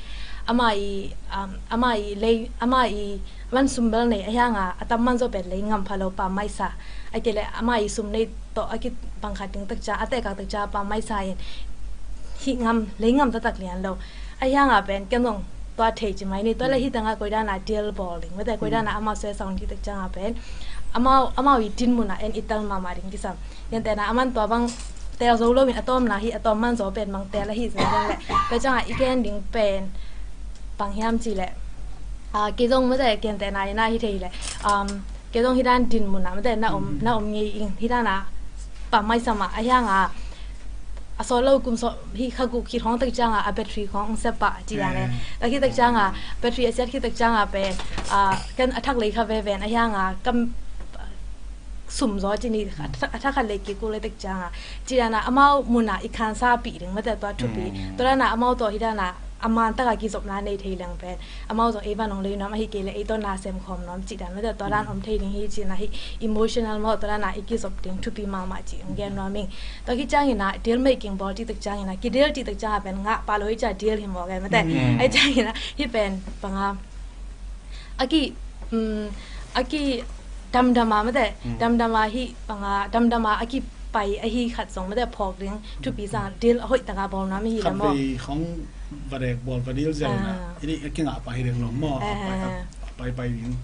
ama i, um, ama i lei, ama i van sum bel nei, ahi hanga a tam man zaw pen lei ngam pha lo, pammaih sa. Ahih kei leh ama i sum nei tawh a kibang khat ding tak ciang, a tehkak tak ciang pammaih sa in, hih ngam, lei ngam taktak lian lo. Ahi hanga pen ken zong tua thei ci mai ni, tua le hi tanga koi dana deal bawl ding mate, koi dana amau suai sang ding tak cianga pen amau, amau i din muna en i tel mahmah ding kisam. Gentehna aman tua bang tel zo loin a tawmna hi, a tawm man zaw pen bang tel ahi zong le, tua cianga i gen ding pen bang hiam ci le, a, kei zong mate gentehna ina hi thei le, um, kei zong hi dan din muna mate na om, na om ngei ing, hi dana pammaih sa mah, ahi hanga a sawt lo kum sawt hi kha guk khit khawng tak cianga a battery khawng hong sep pah ci dan e. A khit tak cianga battery a siat khit tak cianga pen, a, kan a thak lei kha veven, ahi hanga kam sum zaw ci ni, a thak, a thak khat lei kik kul lei tak cianga ci dana amau muna i khansa pih ding mate, tua thupi. Tua dana amau tawh hi dana a man taka kizopna nei thei leng pen amau zong ei van hong lei nuam, ahih kei leh ei tawh na sem khawm nuam cih dan mate, tua dan om thei ding hi cihna hi. Emotional maw, tua dana i kizop ding thupi mahmah cih hong gen nuam ing. Tua khit ciangina deal making bawl cih tak ciangina, kideal cih tak cianga pen ngah pah lo hi cia deal hi mawk e mate. Ahi ciangina hih pen banga a ki, um, a ki damdama mate, damdama hih banga damdama a ki pai ahi khat zong mate phawk ding thupi sang deal a hoih taka bawl nuam ahi le maw? Khatvei khong vadek bawl vadil ziau ina, ini a kingah pai ding lo maw? A pai, a pai, pai ding.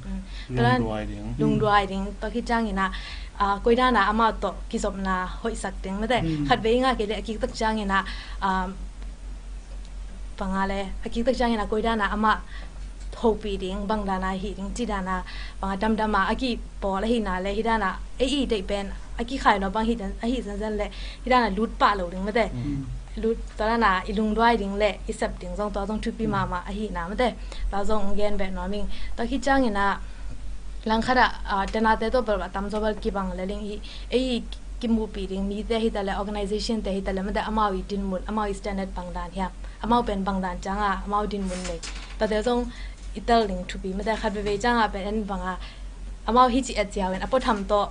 Lungduai ding. Lungduai ding. Tua khit ciangina, a, koi dana amah tawh kizopna hoihsak ding mate. Khatvei i ngah kei le a kik tak ciangina, a, banga le a kik tak ciangina koi dana amah hopih ding, bang dana hih ding, ci dana banga damdama a kipawl ahihna le, hi dana ei i deih pen a kikhai lo bang hi dan, ahi zenzen le, hi dana lut pah lo ding mate. Lut, tua dana i lungduai ding le i sep ding zong, tua zong thupi mahmah ahihna mate. Tua zong hong gen beh nuam ing. Tua khit ciangina langkhat ah, a, tenate tawh bel a tamzaw bel kibang le ling hi, ei i kimuhpih ding mite hi ta le, organization te hi ta le mate, amau i dinmun, amau i standard bang dan hiam, amau pen bang dan cianga amau dinmun nei, tuate zong i tel ding thupi mate. Khat veivei cianga pen en banga amau hi ci et ziau in a puatham tawh,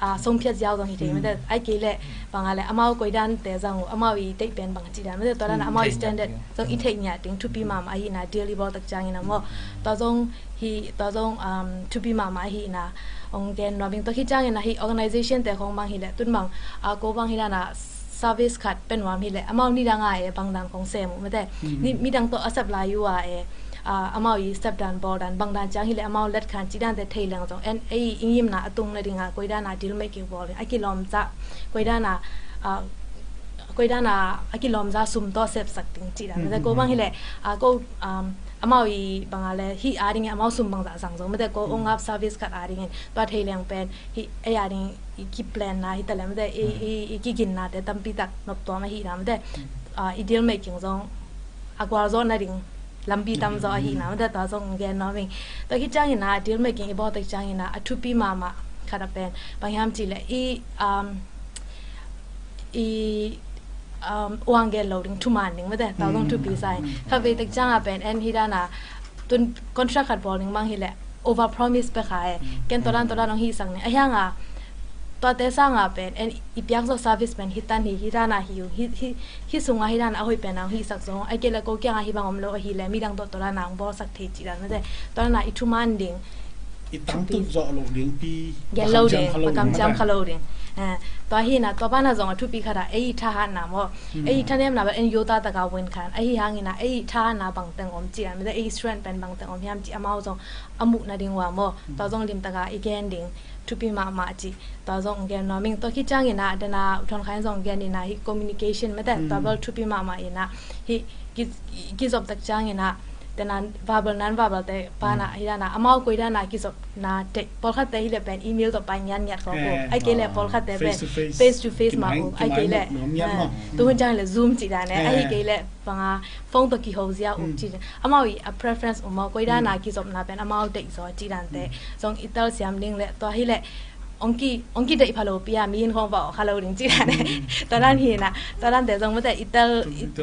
a, songphiat ziau zong hi thei mate. Ahi kei le banga le amau koi dante zang uh, amau i deih pen bang ci dan mate, tua dan amau i standard zong i theih ngiat ding thupi mahmah ahihna deal i bawl tak ciangina maw? Tua zong hi, tua zong, um, thupi mahmah ahihna hong gen nuam ing. Tua khit ciangina hi organization te khong bang hi le, tun bang, a, ko bang hi dana service khat pe nuam hi le, amau nidanga e bang dan khong sem uh mate. Ni, midang tawh a sep lai uh a e, a, amau i sep dan bawl dan bang dan ciang hi le, amau let khan ci dante thei leng zong en ei i ngimna a tung nadinga koi dana deal making bawl ding, a kilawmza koi dana, a, koi dana a kilawmza sum tawh sepsak ding ci dan mate. Ko bang hi le, a, ko, um, amau i banga le hih a dingin amau sum bangzah zang zong mate, ko ong up service khat a dingin tua thei leng pen hih ei a ding i kiplanna hi ta le mate, i, i, i kiginnate tampi tak noptuam ahihna mate. A, i deal making zong a gualzawh nading lampi tamzaw ahihna mate, tua zong gen nuam ing. Tua khit ciangina deal making i bawl tak ciangina a thupi mahmah khat a pen bang hiam ci le i, um, i, um, uang gel lo ding, thuman ding mate, tua zong thupi sa ing. Khatvei tak cianga pen en hi dana tun contract khat bawl ding bang hi le over promise pe kha e. Ken tua dan tua dan hong hihsak ning, ahi hanga tuate sanga pen en i piak zawh service pen hi tan hi, hi dana hi, hi, hi, hi sunga hi dana a hoih pen a hong hihsak zong, ahi kei le ko kianga hi bang om lo ahi le midang tawh tua dana hong bawlsak thei ci dan mate. Tua dana i thuman ding i tangtut zawh lo ding pi, gel lo ding, pakam ciam kha lo ding. Eh, tua hina, tua bana zong a thupi khat a ei i thahatna maw, ei i thanemna bel en yota taka win khan, ahi hangina ei i thahatna bangteng om ci a, mate, ei i strength pen bangteng om hiam ci amau zong a muh nading uh a maw? Tua zong limtaka i gen ding thupi mahmah ci. Tua zong gen nuam ing. Tua khit ciangina dena u Thon Khai in zong gen ina hi communication mate, tua bel thupi mahmah ina hi ki, kizop tak ciangina tena verbal, non-verbal te pana hi dana, amau koi dana kizopna te, pawlkhat te hi le pen email tawh pai ngian ngiat khawng uh. Ai kei le pawlkhat te pen face to face ma uh. Ai kei le tu hun ciang le Zoom ci dan e, ai kei le panga phone tawh kiho zia uh ci dan. Amau i a preference uh maw, koi dana kizopna pen amau deih zaw ci dan te. Zong i tel siam ding le tua hi le ong ki, ong ki deih pha lo pi a mi in khong va aw kha lo ding ci dan e. Tua dan hi na, tua dan te zong mate i tel,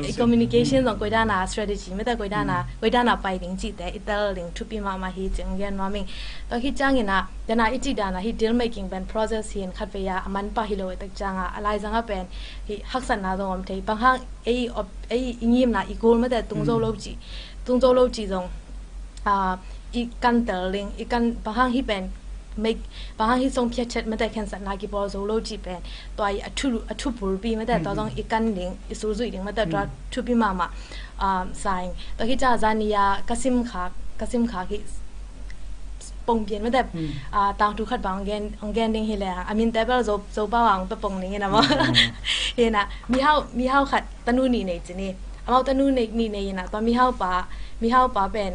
i communication zong koi dana strategy mate koi dana, koi dana pai ding ci te i tel ding thupi mahmah hi ci ong gen nuam ing. Tua hi ciangin a, dana i ci dana hi deal making pen process hi in khat vei a, a man pah hi lo e tak cianga, a lai zanga pen hi haksatna zong om thei. Bang hang ei op, ei i ngimna i goal mate tung zo lo ci, tung zo lo ci zong a, i kan tel ding, i kan bang hang hi pen make, bang hang hi zong phiat chet mate khensatna kibawl zo lo ci pen tua i a thu, a thu pulpi mate tua zong i kan ding, i sulzui ding mate tua thupi mahmah. Um, saing tua hi ca zan i a ka sim khak, ka sim khak hi pong pian mate a, tangthu khat bang ong gen, ong gen ding hi le a, a min te bel zo, zo bawang pe pong ding in a maw. Hi na, mihau, mihau khat tanu nih nei ci ni. Amau tanu nih nei in a, tua mihau pa, mihau pa pen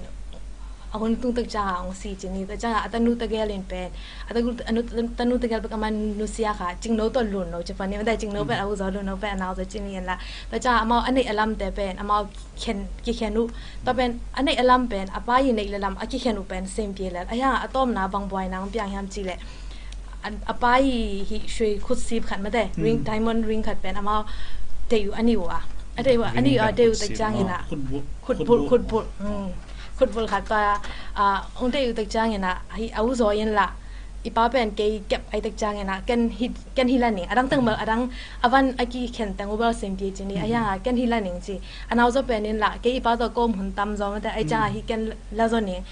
a hun tung tak cianga ong si ci ni. Tak cianga a tanu tegel in pen, a tanu, a nu, tanu tegel bek a man nusia kha, cingno tawh lun lo ci pan ni. Mate cingno pen a u zaw, lunno pen a nau zaw ci ni in la. Tak cianga amau a neih a lam te pen amau khen, kikhen uh. Tua pen a neih a lam pen a pa i neih le lam a kikhen uh pen sempie le a hianga a tawmna bang buaina ong piang hiam ci le, a pa i hi sui khutsip khat mate, ring, diamond ring khat pen amau deih uh a ni uh a, a deih uh a, a ni uh a, deih uh tak ciangin a, khutbul, khutbul, khutbul khat tua a, ong deih uh tak ciangin a hi a u zaw in la, i pa pen kei kep ai tak ciangin a, ken hi, ken hi la ning, a dang teng bel a dang a van a kikhen teng uh bel sempie ci ni, a hianga ken hi la ning ci. A nau zaw pen in la kei i pa tawh kawm hun tam zaw mate, ai cianga hi ken la zaw ning,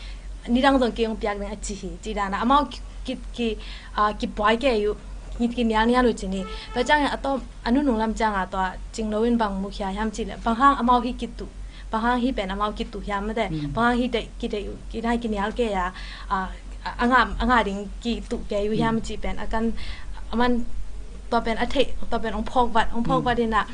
nidang zong kei ong piak ding a ci hi ci dana amau ki, ki, ki, a, kipuai kei uh, ki, kinialnial uh ci ni. Tua ciangin a tawm a nunung lam cianga tua cingno in bang mukhia hiam ci le, bang hang amau hi kituh, bang hang hi pen amau kituh hiam mate, bang hang hi deih, kideih uh, kidai kinial kei a, a, a nga, a nga ding kituh kei uh hiam ci pen a kan, a man tua pen a theih, tua pen ong phawk vat, ong phawk vat in a,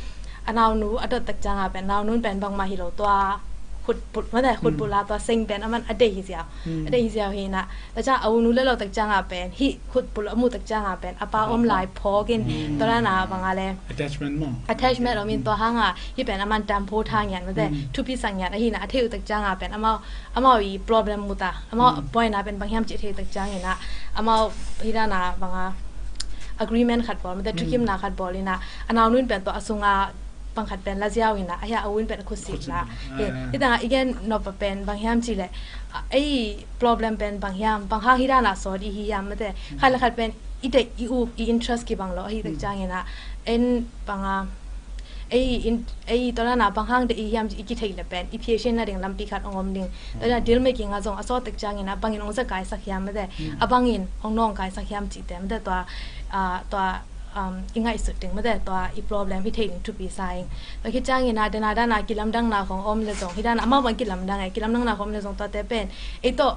a naunu a dot tak cianga pen, naunu pen bangmah hi lo tua khutbul mate, khutbul a tua seng pen a man a deih hi ziau, a deih hi ziau hi na. Tak cianga a u nu le lo tak cianga pen hi khutbul a mu tak cianga pen a pa om lai phawk in, tua dana banga le attachment maw, attachment om in tua hanga hi pen a man tampho tha ngiat mate, thupi sak ngiat a hi na, a theih uh tak cianga pen amau, amau i problem mu ta, amau buaina pen bang hiam ci a theih uh tak ciangin a, amau hi dana banga agreement khat bawl mate, thukimna khat bawl in a, a naunu in pen tua a sunga pang khat pen la ziau in a, a hia a u in pen a khutsipna. Hi tanga i gen nop a pen bang hiam ci le, a, ei problem pen bang hiam, bang hang hi dana sawt i hi hiam mate, khat le khat pen i deih i up i interest kibang lo a hi tak ciangin a, en banga ei in, ei tua dana bang hang deih i hiam ci i kithei le pen i phiasia na ding lampi khat ong om ding. Tua dana deal making a zong a sawt tak ciangin a bangin ong za kaisak hiam mate, a bangin ong nawng kaisak hiam ci te mate tua, a, tua um, i ngaihsut ding mate, tua i problem i theih ding thupi sa ing. Tua khit ciangin a dana dana kilamdangna khong om le zong hi dana amau bang kilamdang e, kilamdangna khong om le zong tuate pen ei tawh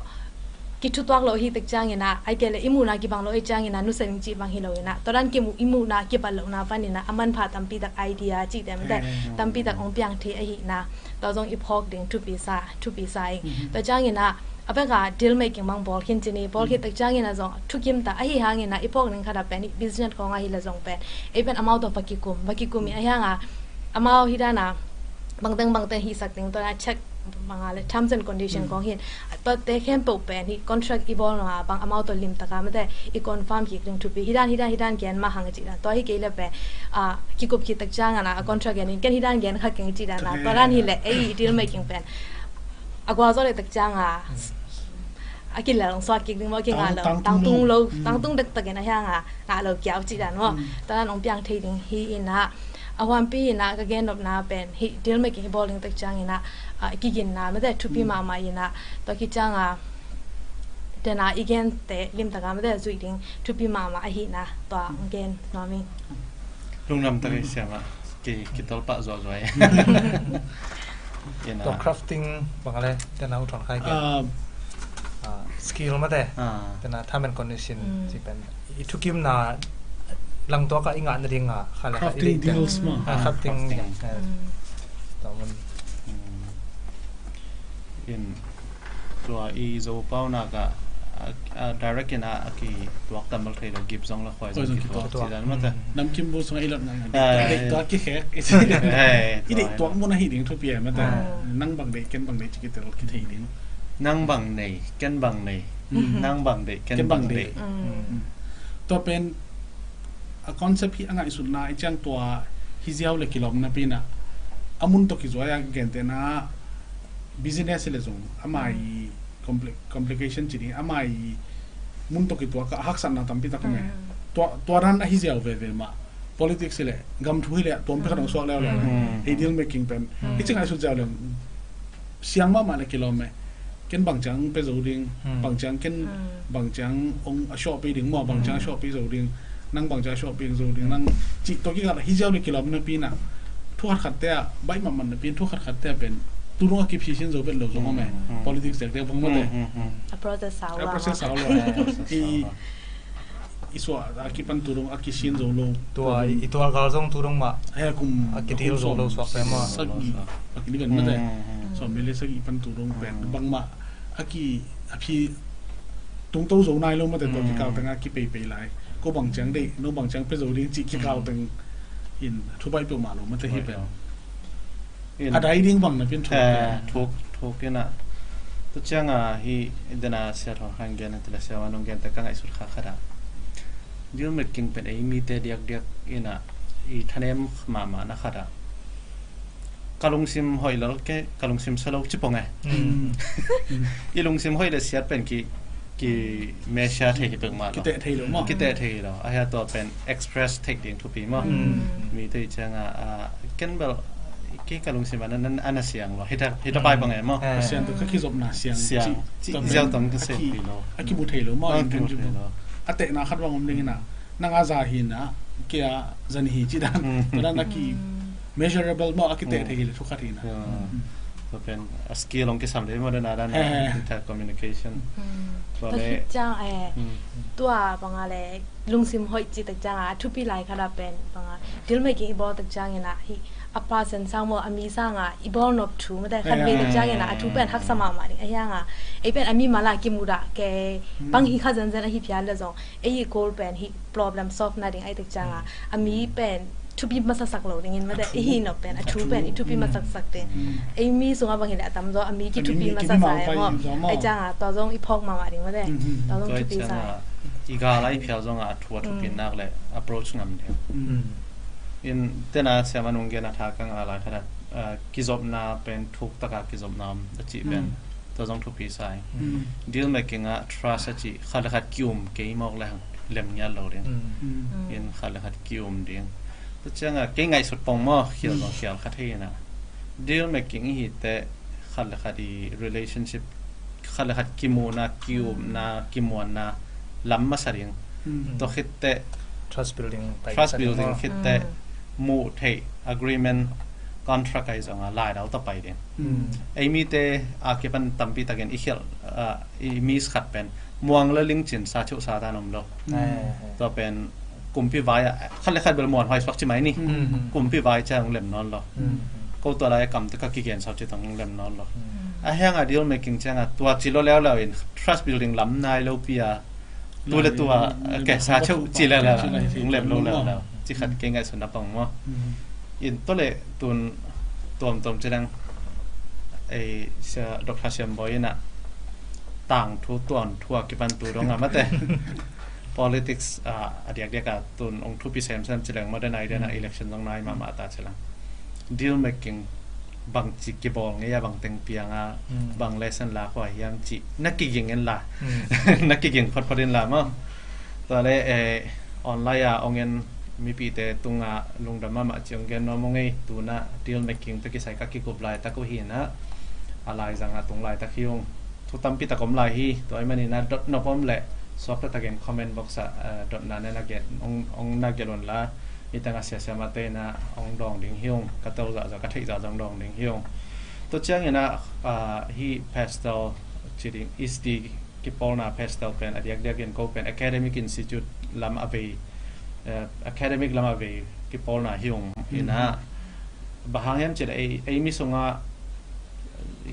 kithutuak lo hi tak ciangin a, ai kei le i muhna kibang lo hi ciangin a nusia ding ci bang hi lo in a, tua dan kimu, i muhna kibat lohna panin a, a manpha tampi tak idea ci te mate, tampi tak ong piang thei ahi na, tua zong i phawk ding thupi sa, thupi sa ing. Tua ciangin a a beka deal making bang bawl khin ci ni, bawl khit tak ciangin a zong thukim ta ahi hangin a i phawk ding khat a pen i business khong ahi le zong pen ei pen amau tawh va kikum, va kikum i a hianga amau hi dana bangteng bangteng hihsak ding tua na check banga le terms and condition khong hin, tuate khempeuh pen hi contract i bawl nunga bang amau tawh limtaka mate i confirm kik ding thupi, hi dan, hi dan, hi dan gen mah hang ci dan, tua hi kei le pen a kikup khit tak ciangin a contract gen in ken hi dan gen kha keng ci dan a, tua dan hi le ei deal making pen a gualzo le tak cianga a kilel ong suak kik ding maw, kinga lo, tangtung lo, tangtung dektakin a hianga ngah lo kiau ci dan maw. Tua dan ong piang thei ding hi in a, a huampi in a ka gen nopna pen hi deal making i bawl ding tak ciangin a, a kiginna mate thupi mahmah in a, tua khit cianga dana i gen te limtaka mate zuih ding thupi mahmah ahi na, tua ong gen nuam ing. Lungdam tak i siama. Ki, kitolpah zuazua e. Tua crafting bang le tena u thon khai ke. Ah, skill mate. Tena time and condition ci pen i thukimna langtuaka i ngahna dinga kha le kha i crafting deals ma. Ah, crafting. Tua mun. In tua i Zo pau nak ah, a, a direct in ah a kituak tam bel thei lo, gip zong le khuai zong kituak ci dan mate. Namkim bu sung a i lot ngai ngai. Deih tuak kikhek. I deih tuak mun a hi ding thupi mate. Nang bang deih, ken bang deih ci kitel kithei ding. Nang bang nei, ken bang nei. Nang bang deih, ken bang deih. Tua pen a concept hi a ngaihsutna i ciang tua hi ziau le kilawm napi in ah a mun tawh kizuai a gentehna business le zong ama i compli-, complication ci ding, ama i mun tawh kituak a haksatna tampi tak om e. Tua, tua dan a hi ziau veve mah. Politics hi le gam thu hi le tuampi khat hong suak leuleu. Hei deal making pen i ci ngaihsut ziau le siang mahmah le kilawm e. Ken bang ciang pe zo ding, bang ciang ken, bang ciang hong a suahpih ding maw, bang ciang a suahpih zo ding, nang bang ciang a suahpih zo ding, nang cih tua kikal ah hi ziau le kilawm napi in ah thu khatkhat te ah baih mahmah napi in thu khatkhat te ah pen tu dong a kiphisin zo vet lo zong om e. Politics tektek bang mate. A process sau lo. I suah a kipan tu dong a kisin zo lo. Tua i tual gal zong tu dong mah he kum a kidil zo lo suak pen mah. Sagih a kidil pen mate. Sawm le sagih pan tu dong pen bangmah a ki, a phi tungto zo nai lo mate. Tua kikal teng a kipeipei lai. Ko bang ciang deih, no bang ciang pe zo ding cih kikal teng in thu baih peuhmah lo mate hi pen. A dai ding bang napi in thuk, thuk, thuk in ah. Tu ciang a hi dena sia thong hang gen ti la sia wa nong gen te ka ngaihsut kha khat ah deal making pen ei mite diakdiak in ah i thanem mahmah na khat ah ka lungsim hoih lel ke, ka lungsim sa lo ci pong e. I lungsim hoih le siat pen ki, ki measure thei hi peuhmah lo. Kiteh thei lo maw? Kiteh thei lo. A hia tua pen express thei ding thupi maw? Mite i ciang a, a, ken bel kei ka lungsim a na, na, a na siang lo. Hita, hita pai pong e maw? Siang tu ka kizopna siang. Siang. Ci ziau tong ka se pi lo. A kimu thei lo maw? A kimu thei lo. A tehna khat bang om ding in ah nang a za hi na, kei a zan hi ci dan. Tua dan a ki measurable maw, a kiteh thei hi le thu khat hi na. Tua pen a skill hong kisam dei maw, dan a dan a intercommunication. Tua le ciang e, tua bang a le lungsim hoih ci tak ciang a thupi lai khat a pen bang a deal making i bawl tak ciang in ah hi a person sang maw, a mi sang a i bawl nop thu mate khat vei tak ciang in ah a thu pen haksa mahmah ding a hiang a ei pen a mi mala kimudah ke bang hi kha zenzen a hi phial le zong ei i goal pen hi problem solve na ding ai tak ciang a a mi pen thupi masaksak lo ding in mate. I hi nop pen a thu pen i thupi masaksak ding. Ei mi sung a bang hi le a tamzaw a mi kithupi masaksak e maw? Ai ciang a tua zong i phawk mahmah ding mate. Tua zong thupi sa i gal a i phial zong a thu a thupi nak le approach ngam ding. In tena siam a nung gen a tha ka ngah lai khat a, a, kizopna pen thuk taka kizopna om a cih pen tua zong thupi sa ing. Deal making ah trust a cih khat le khat ki-um kei mawk le hang lem ngiat lo ding. In khat le khat ki-um ding. Tua ciang a kei ngaihsut pong maw, khial zong khial khat hi in ah deal making i hi te khat le khat i relationship, khat le khat kimuhna, ki-upna, kimuanna lam masa ding. Tua khit teh trust building khit teh muh theih agreement, contract ai zong a laidal ta pai ding. Ei mite a kipan tampi takin i khialh, a, i miss khat pen muang le lingcin sa cheuh sa dan om lo. Tua pen kumpi vai ah khat le khat bel muanhuai suak ci mai ni. Kumpi vai ciang hong lem nawn lo. Ko tua lai a kam te ka kigen sau ci tong hong lem nawn lo. A hiang a deal making ciang a tua ci lo leuleu in trust building lam nai lo pi a tu le tua ke sa cheuh ci leuleu hong lem lo leuleu ci khat kei ngaihsutna pang maw. In tua le tun tuamtuam ci dang ei Doctor Siam Bawi in ah tangthu tuanthu a kipan tu dong a mate. Politics a diakdiak a tun ong thupi semsem ci leng modern idea na election zong nai mahmah ta ci lang. Deal making bang ci kibawl ngei a, bang teng piang a, bang lesson la khua hiam ci na kiging in la. Na kiging photphot in la maw. Tua le online a ong en mipite tungah lungdam mahmah ci ong gen nuam ong ei. Tuna deal making tawh kisai ka kikup laitak uh hi na, a laizang a tung laitak hi ung. Thu tampi tak om lai hi. Tua ahih manin a dot nop om leh suakta takin comment box ah dotna nen a gen ong na gelh un la, mi teng a siasia mate in a ong dawng ding hi ung. Ka tel zahzah ka theih zahzah ong dawng ding hi ung. Tua ciangin a hih PASTEL ci ding, ISTI kipawlna PASTEL pen a diakdiakin ko pen academic institute lam a vei, academic lam a vei kipawlna hi ung. Ina bang hang hiam cih leh ei mi sungah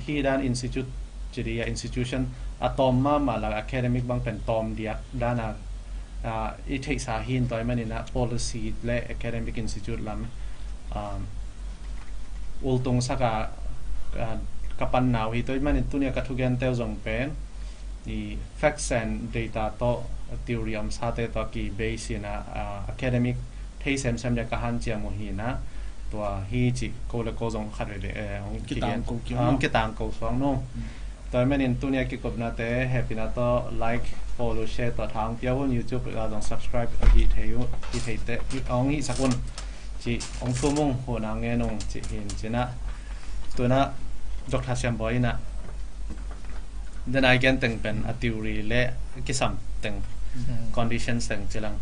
hih dan institute Ci dih a institution a tawm mahmah lak academic bang pen tawm diak dana, ah, i theihsa hi in tua ahih manin ah policy le academic institute lam, ah, ultung sak a, ah, ka pan nau hi. Tua ahih manin tuni a ka thugente uh zong pen i facts and data tawh theory omsate tawh ki base in ah, ah, academic thei semsem le ka hanciam uh hi in ah, tua hi cih ko le ko zong khat veve, eh, hong kitang kigen, ko kik ah, hong no. Kitang ko suak no. Mm. Tua ahih manin tuni a kikupnate hehpihna tawh like, follow, share tawh tha hong pia un, YouTube ah zong subscribe ahi thei uh, hi theite, hi, hong hihsak un. Cih hong thum ung, huhna ngen ung cih hi in cih nah. Tu nah Doctor Siam Bawi in ah, den a i gen teng pen a theory le kisam teng, mm, conditions teng ci leng,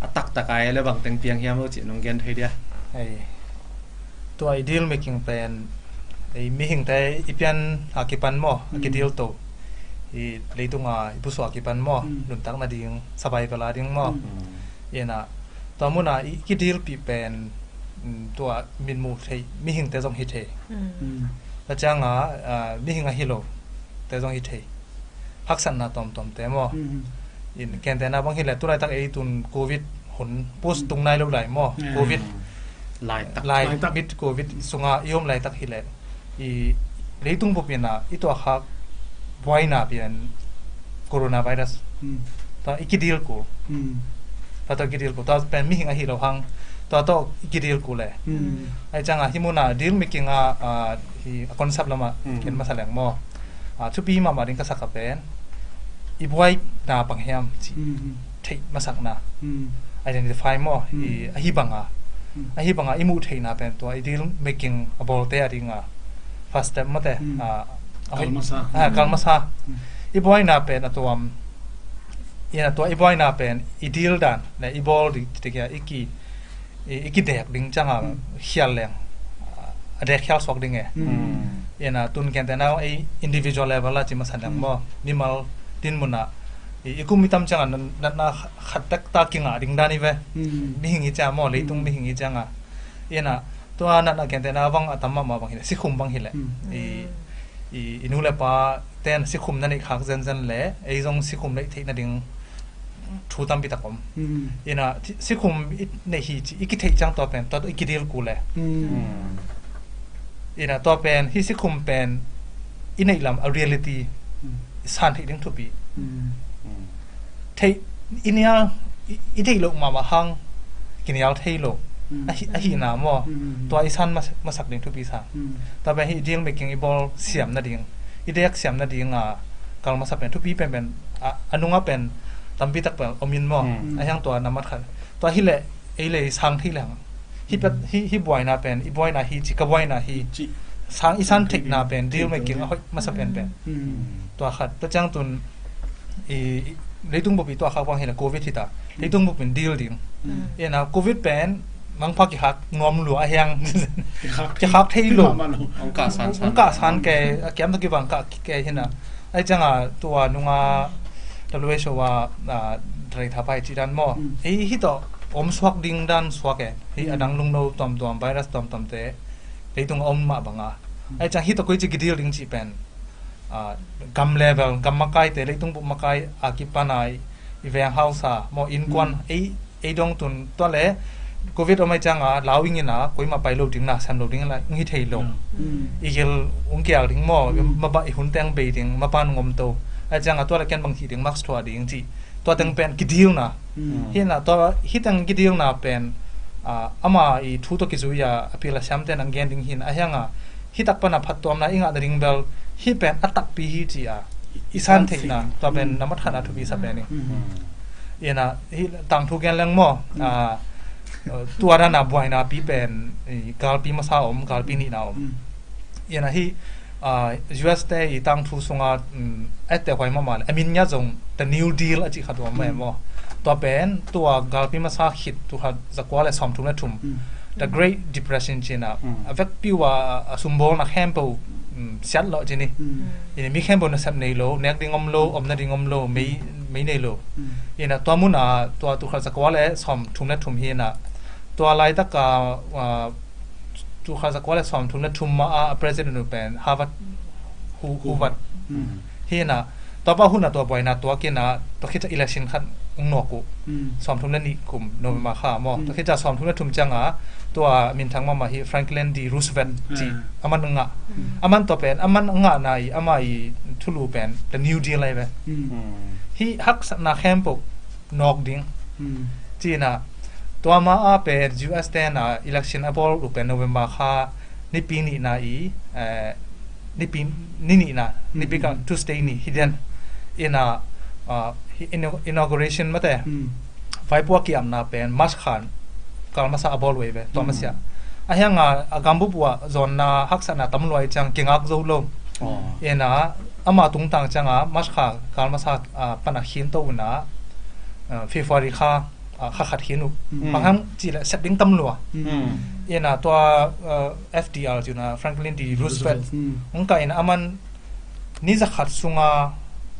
a taktak a le bang teng piang hiam lo cih nong gen thei dia? Hei. Tua i deal making pen, ei mihingte i pian a kipan maw, a, mm, kideal to. I leitung a i pusuah a kipan maw, mm, nuntak nading, survival a ding maw. Mm. Ina, tua mun a i kidealpih pen, mm, tua mitmuh theih mihingte zong hi thei. Mm. Mm. Tua ciang a, ah, mihing ahi lote zong hi thei. Haksatna tuamtuamte maw. Mm. In gentehna bang hi leh, tu laitak ei tun covid hun post, mm, tung nai lo lai maw. Yeah. Covid laitak. Lai, laitak. Mid covid sunga i om laitak hi leh, i leitung bup in ah i tuahkhak buaina pian coronavirus. Mm. Tua i kideal kul. Mm. Tua tawh i kideal kul. Tua pen mihing ahi lo hang, tua tawh i kideal kul le. Mm. Ahih ciang a hih mun a deal making a, ah, hi a concept lam ah, mm, gen masa leng maw. Ah, thupi mahmah ding ka sak a pen, i buaina bang hiam cih, mm, theih masakna. Mm. Identify maw, mm, i, ahi bang a. Mm. Ahi bang a i muh theihna pen tua i deal making a bawlte a ding a first step maw te. Mm. Ah, kal masa. Ah, kal masa. Mm. I buaina pen a tuam, ina tua i buaina pen i deal dan le i bawl ding, ding a i ki, i, i kidek ding ciang a, mm, khial leng, a dek khial suak ding e. Mm. Ina tun gentehna ei individual level a ci masa leng, mm, maw, mimal din mun a, i, i kum i tam ciang a na, na, na khat tak ta kingah ding dan i ve. Mm. Mihing i ciang maw, leitung, mm, mihing i ciang a. Ina tua na, na gentehna bang a tam mahmah bang hi leh, sikhum bang hi leh. Mm. I, i, i nu le pa ten sikhum na neih khak zenzen le, ei zong sikhum neih theih nading thu tampi tak om. Mm. Ina, si-, sikhum i neih hi ci, i kitheih ciang tua pen, tua i kideal kul le. Mm. Mm. Ina, tua pen, hih sikhum pen, i neih lam a reality, mm, i san theih ding thupi. Mm. Mm. Theih, i nial, i, i theih loh mahmah hang, kinial thei lo. Mm. Ahi, ahihna maw. Mm. Tua i san mas-, masak ding thupi sa. Mm. Tua pen hih deal making i bawl siam nading, i dek siam nading a kal masa pen thupi penpen, a, a nung a pen tampi tak pen om in maw. Mm. A hiang tua nambat khat. Tua hi leh, ei le i sang thei leng. Hih pet, mm, hih, hih buaina pen, i buaina hi ci, ka buaina hi. Ci. Sang i san theihna pen, deal making a hoih masa penpen. Mm. Tua khat, tua ciang tun, i, i, leitung bup i tuahkhak bang hi leh covid hi ta. Leitung bup in deal ding. Mm. Ina covid pen, mangpha kikhak nuam lua a hiang. Kikhak thei, kikhak thei lo. Mahmah lo. Hong kah san san. Hong kah san kei, a kiam tak i bang kah kei hi na. Ahih ciang a tua nung a W H O a, a, dai tha pai ci dan maw. Mm. Ei hih tawh om suak ding dan suak e. Hih, mm, a dang lungno tuamtuam, virus tuamtuamte leitung a om mah bang a. Mm. Ahih ciang hih tawh koi ci kideal ding cih pen, a, gam level, gam makaite, leitung bup makai a kipan a i, i veng hausa maw, innkuan, mm, ei, ei dong tun tua le covid om ahih ciang a lau ing in a, koimah pai lo ding na, sem lo ding la, ing hi thei lo. Mm. I gil ung kial ding maw, mm, mabah i hun teng bei ding, mapan ung om to. Ahih ciang a tua le ken bang hih ding, mask thuah ding cih. Tua teng pen kideal na. Mm. Hi na, tua, hih teng kideal na pen, a, ama i thu tawh kizui a, a pil a siamte nang gen ding hi na, a hiang a, hih tak pan a phattuamna i ngah nading bel, hih pen a takpi hi ci a i san theihna, tua pen, mm, nambat khat a thupi sa pen ing. Mm. Ina, hih tangthu gen leng maw, mm, a, tua dan a buaina pi pen, i, galpi masa om, galpi nihna om. Mm. Ina hih, a, U S te i tangthu sunga, mm, a etteh huai mahmah le, a min ngiat zong The New Deal a cih khat om, mm, maw. Tua pen, tua galpi masa khit, tul khat zakua le sawmthum le thum. Mm. The Great Depression ci na, mm, a vekpi uh a, a sumbawlna khempeuh, mm, siat lawh ci ni. Mm. Ina mi khempeuh nasep nei lo, nek ding om lo, om nading om lo, mei, mei nei lo. Mm. Ina tua mun a, tua tul khat zakua le sawmthum le thum hi na. Tua laitak a, a, tul khat zakua le sawmthum le thum ma a, a president uh pen Harvard, Hu-, Hoover. Hoover. Hi inah, tua pa hun a tua buaina tua kinah, tua khit ciang election khat hong nawk uh. Sawmthum le nih kum November kha maw. Tua khit ciang sawmthum le thum ciangah, tua minthang mahmah hi Franklin D Roosevelt cih, aman a ngah. Aman tua pen, aman a ngahna i, ama i thulu pen, The New Deal ahi ve. Hi haksatna khempeuh nawk ding. Ci inah, tua ma a pen U S te na election a bawl uh pen November kha nipi nihna i, eh, nipi, ni nihna, nipi kal Tuesday ni hi den. Inah, ah, hi inau-, inauguration mate. Vaipuak kiamna pen March kha kal masa a bawl uh hi ve, tua masiah. A hiangah a gambup uh ah zawnna haksatna tam lua i ciang kingak zo lo. Inah, ama tungtang ciangah March kha kal masa, ah, pana khin to una, ah, February kha, ah, kha khat khin uh. Bang hang cih leh sep ding tam lua. Inah tua, ah, F D R ci una Franklin D Roosevelt. Hong kah inah aman ni zakhat sunga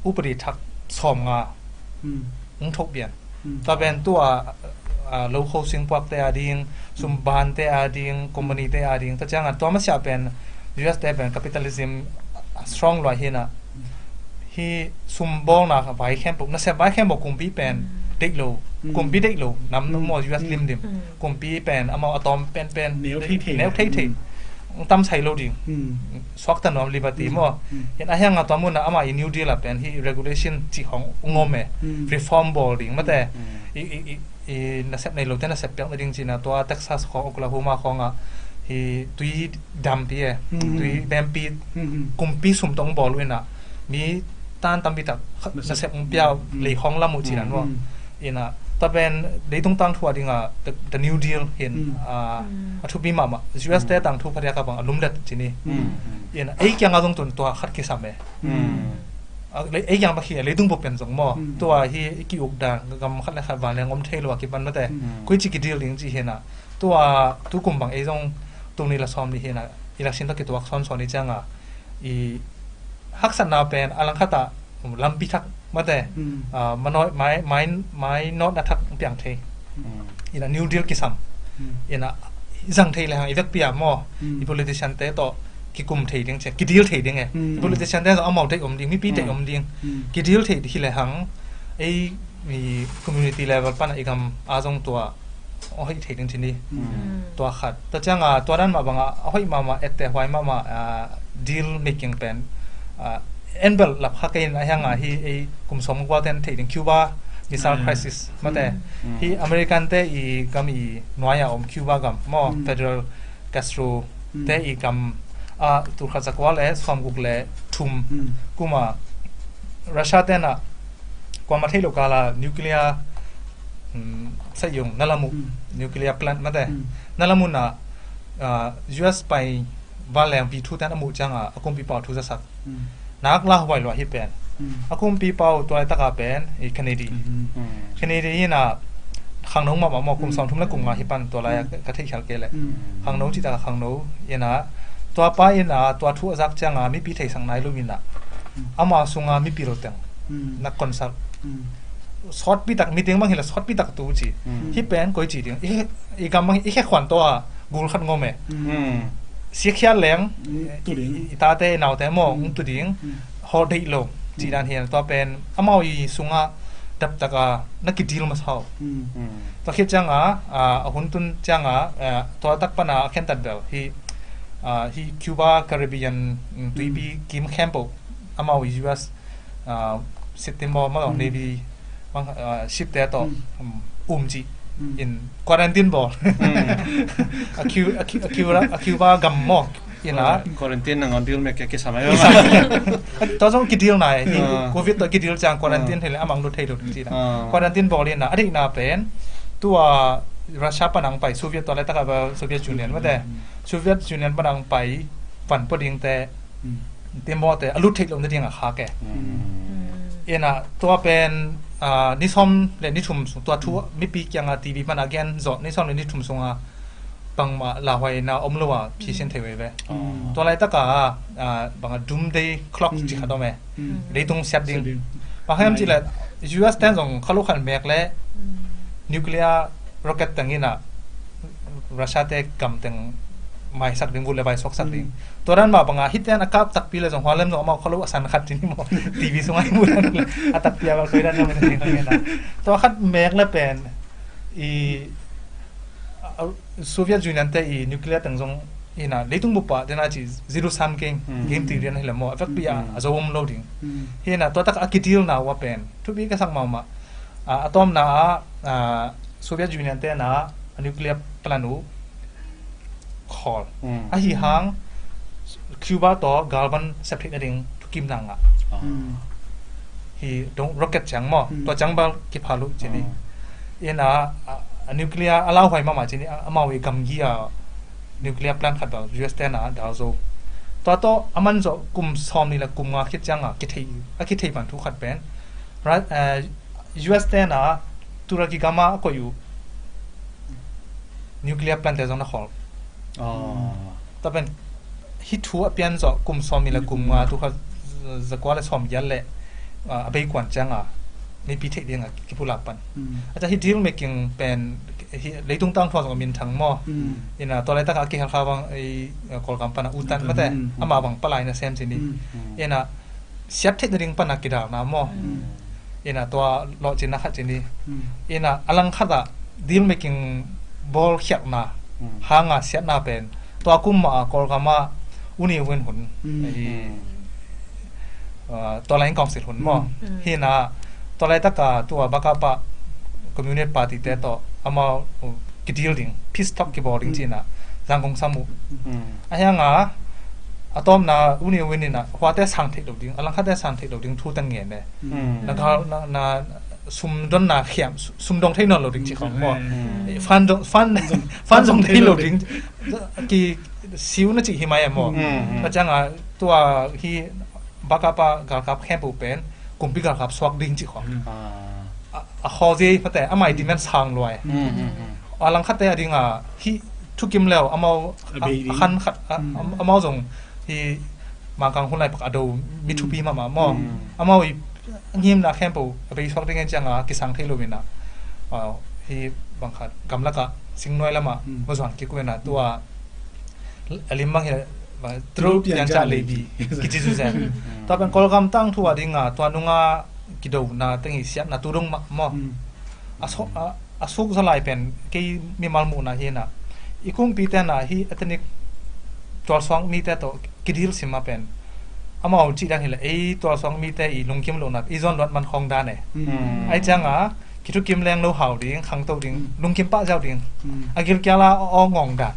upadi thak sawmnga hong thok pian. Tua pen tua, ah, lo kho singpuakte a ding, sumbante a ding, companyte a ding. Tua ciangah tua masiah pen U S te pen capitalism, ah, strong lua hi inah. Hi sumbawlna vai khempeuh, nasep vai khempeuh kumpi pen deih lo, kumpi deih lo, nam maw U S limlim. Kumpi pen amau a tawm penpen, neu theithei. Neu theithei. Tam sai lo ding. Suakta nuam liberty maw. Hi inah a hiangah tua munah ama i New Deal ah pen hi regulation cih khawng hong om e. Reform bawl ding mate. I, i, i, i nasep nei lote nasep piak nading ci inah tua Texas khawng, Oklahoma khawngah hi tui dampi e. Tui dampi kumpi sum tawh hong bawl uh inah mi tan tampi tak nasep hong pia uh, lei khawng lam uh ci inah maw. Inah, tua pen leitung tangthu a dingah the, the New Deal hi in, ah, a thupi mahmah. U S te tangthu phadiak a bang a lumlet ci ni. Inah, ei kiangah zong tun tua khat kisam e. Ah, lei-, ei kiang bang hi, leitung bup pen zong maw. Tua hi i ki-uk dan, gam khat le khat vanleng om thei lo a kipan mate. Koici ki deal ding ci hi inah. Tua, tu kum bang ei zong tul nih le sawm nih hi inah, election tawh kituak sawnsawn i ciangah, i haksatna pen a langkhat ah lampi thak mate, ah, manawh, mai, mai, mainawtna thak piang thei. Inah New Deal kisam. Inah i zang thei le hang i vekpi ah maw, i politician te tawh kikum thei ding ci, ki deal thei ding e. I politician te zong amau deih om ding, mipi deih om ding. Ki deal thei hi le hang, ei, i community level panah i gam a zong tua a hoih thei ding ci ni. Tua khat. Tua ciangah tua dan mah bangah a hoih mahmah, etteh huai mahmah, ah, deal making pen, ah, en bel lap kha kei in a hiangah hi ei kum sawm kuaten thei ding Cuba Missile Crisis mate. Hi American te i gam i nuai-a om Cuba gam maw, Fidel Castro te i gam, ah, tul khat za kua le sawmguk le thum kumah Russia tenah kuamah thei lo kala nuclear, um, saiyung na lam uh, nuclear plant mate. Na lam uh na, ah, U S pai vanleng V two ten a muh ciangah a kumpipa uh thu zasak. Nak lauhuai lua hi pen. A kumpipa uh tua laitaka pen i Kennedy. Kennedy inah khangno mahmah maw, kum sawmthum le kum nga hi pan tua lai-a ka, ka theihkhial kei leh. Khangno cih taka khangno inah, tua pa inah tua thu a zak ciangah mipi theisak nai lo inah, ama sunga mipi lo teng na konsak. Sawtpi tak, miteng bang hi le sawtpi tak tu ci. Hi pen koici ding, i, i gam bang hi i khekhuan tawh a gul khat ngawm e. Siakhia leng i, i tate i naute maw hong tu ding. Haw deih lo cih dan hi a, tua pen amau i sungah daptak a na ki deal masa uh. Tua khit ciangah, ah, a hun tun ciangah, ah, tua tak pana a khentat bel hi, ah, hi Cuba Caribbean, mm, tuipi kim khempeuh amau i U S, ah, Sitting Bull maw, Navy bang, ah, ship te tawh, um, um cih in quarantine bawl. A Cu-, a Cu-, a Cuba, a Cuba gam maw. Inah quarantine nangawn deal mek kia kisam ai. Tua zong ki deal nai. Covid tawh ki deal ciang quarantine thei le amang lut thei lut ci na. Quarantine bawl inah a deihna pen tua Russia panang pai, Soviet tua le taka bel Soviet Union mate. Soviet Union panang pai van pua dingte, timawte a lut theih loh nading a khak e. Inah tua pen, ah, ni sawm le ni thum sung tua thu mipi kiangah T V pana gen zawh ni sawm le ni thum sunga bangmah lauhuaina om lo a phisian thei uh hi ve. Tua laitaka, ah, banga doomsday clock ci khat om e. Leitung siat ding. Siat ding. Bang hiam cih leh U S ten zong kha lo khat mek leh nuclear rocket teng inah Russia te gam teng maisak ding, vut le vai suaksak ding. Tua dan mah banga hite'n a kap takpi le zong hua lem zong amau kha lo a san khat ci ni maw. TV sungah i muh dan le a takpi a bang koi dan na man a ci kha ngen a. Tua khat mek le pen i, a, Soviet Union te i nuclear teng zong hi na, leitung bup ah dena ci zero sum game, game theory dan hi le maw, a vekpi a a zo om lo ding. Hi na, tua tak a kideal na uh a pen thupi ka sak mahmah. A, a tawpna ah, a, Soviet Union te na a nuclear plant uh khawl. Ahi hang Cuba tawh galvan sep theih nading thukimna ngah. Hi dong rocket ciang maw, tua ciang bel kipha lo ci ni. Ina, a, a nuclear a lauhuai mahmah ci ni, a, amau i gamgi a nuclear plant khat bel U S te na dal zo. Tua tawh a man zawh kum sawm ni le kum nga khit ciang a kithei, a kithei pan thu khat pen Ra-, eh, U S te na Turkey gam a koih uh nuclear plant te zong na khawl. Tua pen hih thu a pian zawh kum sawm ni le kum nga, tu kha zakua le sawm giat le, ah, a bei kuan ciang a mipi theih ding a kipulak pan. A ca hih deal making pen hih leitung tangthu ah zong a minthang maw. Ina tua laitak a kihel kha bang ei, eh, Kawlgam pan a utan mate, ama bang palai na sem ci ni. Ina siat theih nading pan a kidalna maw. Ina tua lawhcinna khat ci ni. Ina a langkhat ah deal making bawl khialhna hanga siatna pen tua kum mah a Kawlgam ah U Ne Win hun, i, ah, tua lai in council hun maw. Hi na tua laitak a tua bakapa Communist Party te tawh amau, uh, kideal ding, peace talk kibawl ding ci na Zangkong sam uh. A hiang a a tawpna U Ne Win ina huate sang theih lo ding, a langkhat te sang theih lo ding thu tang ngen e. Na gal, na, na sum don na khiam, su-, sum dong thei nawn lo ding ci khong maw. Fan dong, fan, fan zong thei lo ding. Ki siu na ci hi mai a maw. Ka ciang a tua hi bakapa galkap khempeuh pen kumpi galkap suak ding ci khong. A, a khaw zei mate, amai demand sang luai. A langkhat te a ding a hih thukim leu amau a, a khan khat, a, am-, amau zong hi Mangkang hun lai pak a do mi thupi mahmah maw. Amau i ngimna khempeuh a bei suak ding en ciang a kisang thei lo ina, ah, hi bang khat gamlak ah singnuai lam ah va zuan kik uh ina tua a lim bang hi le, bang, tru piang ca leibi kici zu zen. Tua pen Kawlgam tangthu a ding a tua nung a kidona teng i siatna tu dong mah maw. A so, a, a suk za lai pen kei mimal muhna hi na, i kumpi te na hi ethnic tualsuak mite tawh kideal sim a pen amau cih dan hi le ei tualsuak mite i lungkim lohna i zawn luat man khawng dan e. Ai ciang a kithukim leng lo hau ding, khangto ding, lungkim pah ziau ding. A gilkial a aw ngawng dan.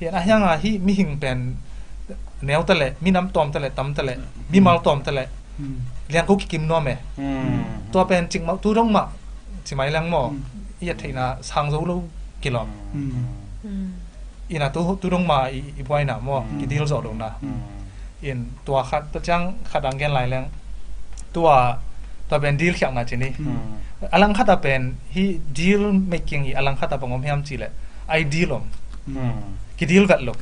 Hi a hiang a hi mihing pen neu ta le, minam tawm ta le, tam ta le, mimal tawm ta le, liangko kikim nuam e. Tua pen cikmah tu dong mah ci mai leng maw, i a theihna sang zo lo kilawm. Ina tu, tu dong mah i, i buaina maw, kideal zawh lohna. In tua khat, tua ciang khat ang gen lai leng tua, tua pen deal khiakna ci ni. A langkhat a pen hi deal making i a langkhat a bang om hiam ci le, ideal om. Kideal vet lo.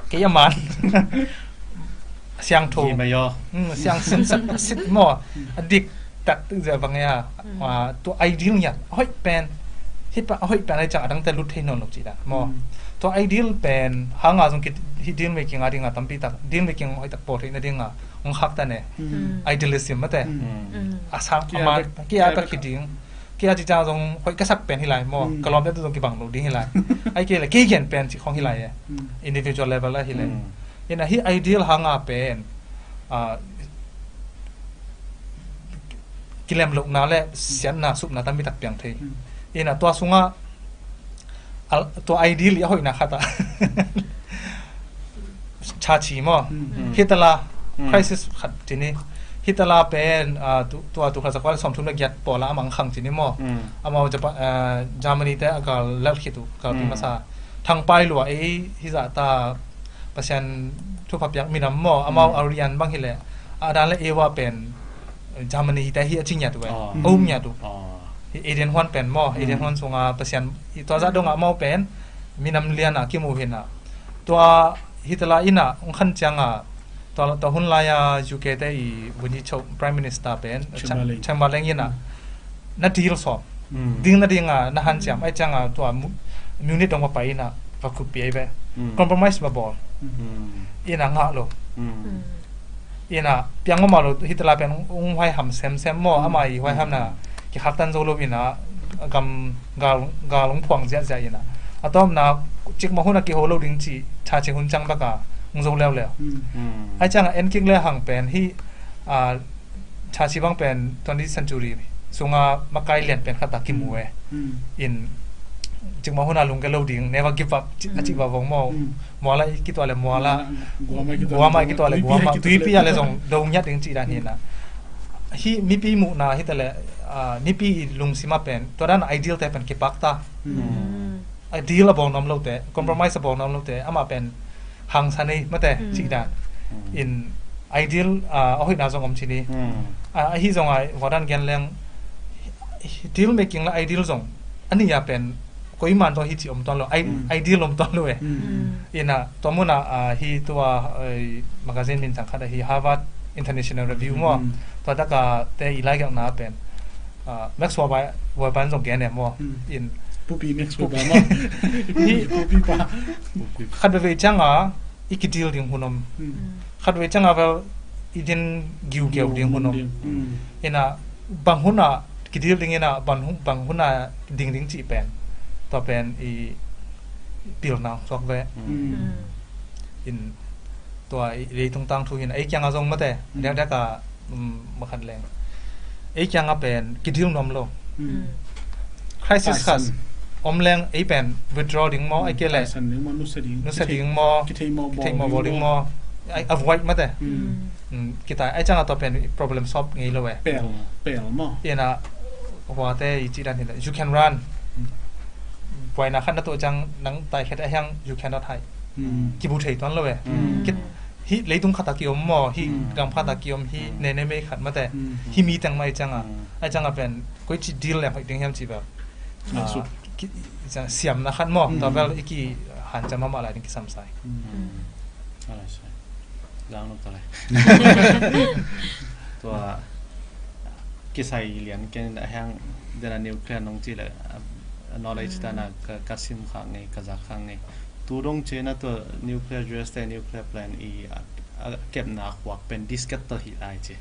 Kei a man siangtho. Siang sim sak sit maw. A dik tak tu zia bang ya. Tua ideal ngiat a hoih pen, hih pa a hoih pen ai ciang a dangte lut thei nawn lo ci dan maw. Tua ideal pen hanga zong ki, hi deal making a ding a tampi tak, deal making hoih tak pawl theihna ding a hong khak ta ne. Idealism mate. A sang a man kia ka ki ding, kia ci ciang zong hoih ka sak pen hi lai maw. Ka lawmte tu zong kibang lo ding hi lai. Ai kei le kei gen pen ci khong hi lai e. Individual level a hi le. Ina hi ideal hanga pen, ah, kilem lohna le siatna supna tampi tak piang thei. Ina tua sungah a, tua ideal i a hoihna khat ah chachi maw. Hitler crisis khat ci ni. Hitler pen, ah, tu, tua tu khat zakua le sawmthum le giat pawl a amang khang ci ni maw. Amau Japan, ah, Germany te a gal lel khit uh, galpi masa. Thangpai lua ei hi zah ta Pasian thupha piak minam maw, amau Aryan bang hi le, Adam le Eva pen Germany hi te hi a ci ngiat uh e, a um ngiat uh. Hi Eden huan pen maw, Eden huan sunga Pasian, hi tua zah dongah amau pen minam lian a kimu hi na. Tua Hitler ina hong khan cianga, tua, tua hun lai a U K te i Win Yi Cho Prime Minister pen, Chamberlain ina na deal sawm. Ding na ding a na hanciam, ai cianga tua Mu-, Munich dong va pai ina. va kuppih ei ve. Compromise va bawl. Ina ngah lo. Ina piang mama lo, hita la pen ung huaiham semsem maw, ama i huaihamna kikhaktan zo lo ina gam gal gal ung phuang ziahziah ina. A tawpna cikmah huna kiho lo ding ci thaci hun ciang baka ung zo leuleu. Ai cianga en kik le hang pen hi, a, thaci bang pen twenty century sunga makai lian pen khata kimu e. In cikmah huna lungke lo ding, never give up, a cih vavong maw. Muala i kituah le muala, guama i kituah le guama, tuipi a le zong do ngiat ding cih dan hi na. Hi mipi muhna hi ta le, a, mipi i lungsima pen tua dan ideal te pen kipak ta. Ideal a bawl nuam lote, compromise a bawl nuam lote, amah pen hangsan ei mate cih dan. In ideal, a, a hoihna zong om ci ni. A, ahi zonga vawdan gen leng, deal making la ideal zong a ni a pen koiman tawh hi ci om tuan lo, ideal om tuan lo e. Ina tua muna, a, hi tua, a, magazine min cang khat a hi Harvard International Review maw. Tua taka te i laigakna pen, a, Maxwell bai, bai ban zong gen e maw. In Pupi Maxwell bai maw. Hi Pupi pa. Khat veve cianga i kidil ding hun om. Khat veve cianga vel i din giugeu ding hun om. Ina bang huna kidil ding ina bang hun, bang huna ding ding cih pen tua pen i pilna suak ve. In tua i leitung tangthu hin ei kianga zong mate, dekdek a, um, makhat leng ei kianga pen kidil nuam lo. Crisis khat om leng ei pen withdraw ding maw, ei ke le nusia ding maw, kithei maw bawl ding maw, ai avoid mate. Kitai ai cianga tua pen problem solve ngei lo e. Pel, pel maw. Ina huate i cih dan hi le you can run. Buaina khat na tuah ciang nang taikhiat a hiang you cannot hide. Kibu thei tuan lo e. Hi leitung khata kiom maw, hi gam khata kiom, hi nene mei khat mate. Hi mi teng mai cianga ai cianga pen koici deal leng hoih ding hiam ci bel, a, siamna khat maw, tua bel i ki hanciam mahmah lai ding kisam sai. Zang nuk ta lai. Tua kisai lian ken a hiang dena nuclear nong ci le, a, knowledge dana ka, ka sim khak ngei, ka zak khak ngei. Tu dong cina tua nuclear, U S te nuclear plant i, a, a kepna khuak pen disket ta hi lai ci.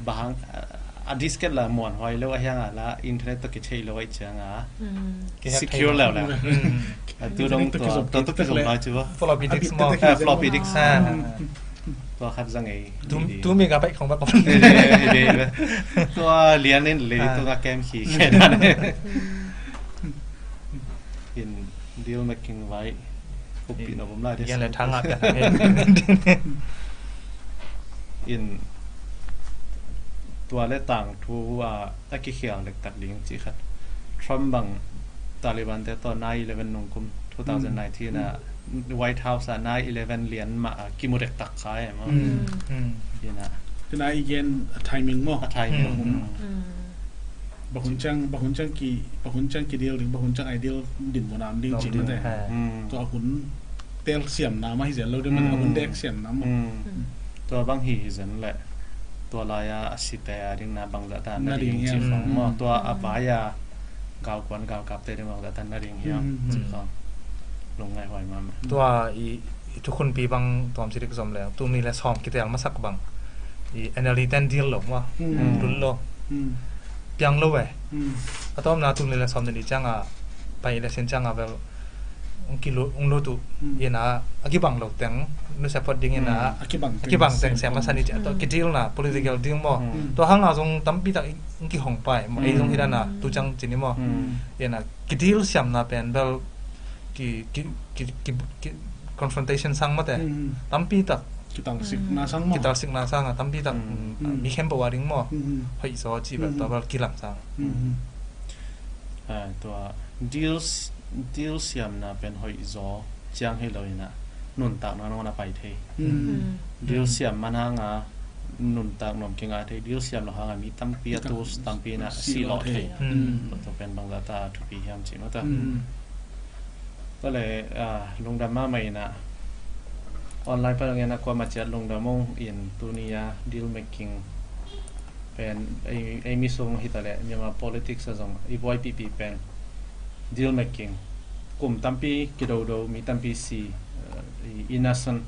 Bahang, a, a disket la muan huai lo a hianga la internet ta kithei lo ai cianga. Secure leu leu. A tu dong tua, tua, tua kizom lai ci ba. Floppy disk maw. Floppy disk. Tua khat zang ei. Two megabyte khong ba pon. Tua lian in le tua kem khi. In deal making vai. Kupi na bom lai. Yan le thanga pian. In tua le tangthu a, a kikhial dektak ding ci khat. Trump bang Taliban te tawh nine eleven nung kum two thousand nineteen a White House a nine eleven lian mah a kimu dektak kha e maw. Ina. Ina i gen a timing maw. A timing. Bahun ciang, bahun ciang ki, bahun ciang ki deal ding, bahun ciang ideal din bo nam ding ci mate. Tua hun tel siam nam a hi zel lo ding mate, a hun dek siam nam. Tua bang hi hi zen le tua lai a a site a ding na bangzah ta na ding ci khong maw. Tua a vai a gaukuan gaukapte ding bangzah ta na ding hiam ci khong. Lungngai huai mama. Tua i, i thukhunpi bang tuam ci dik zom leng tuni le sawm kitel masak bang i N L D ten deal lo maw. Dul lo. Piang lo e. A tawpna tuni le sawm ni cianga pai le sin cianga vel ung kilu, ung lutu ina a kibang lo teng nusia phot ding ina a kibang teng siam masa ni cia tawh kidilna political deal maw. Tua hanga zong tampi tak ung kihong pai maw. Ei zong hi dana tu ciang ci ni maw. Ina kidil siamna pen bel ki, ki, ki, ki, ki confrontation sang mate. Tampi tak kitalsikna sang maw. Kitalsikna sang a tampi tak mi khempeuh a ding maw. Hoih zaw ci bel tua bel kilam sang. Tua deals, deal siamna pen hoih zaw ciang hi lo ina nuntakna nangawn a pai thei. Deal siam man hanga nuntak nuam kingah thei. Deal siam lo hanga mi tampi a tools tampi na si lo thei. Tua pen bangzah ta thupi hiam ci mata. Tua le, a, lungdam mahmah ina online pan ngen a kuama ciat lungdam ung in tuni a deal making pen ei, ei mi sung hi ta le Myanmar politics a zong i buai pipi pen deal making kum tampi kidodo, mi tampi si, uh, innocent,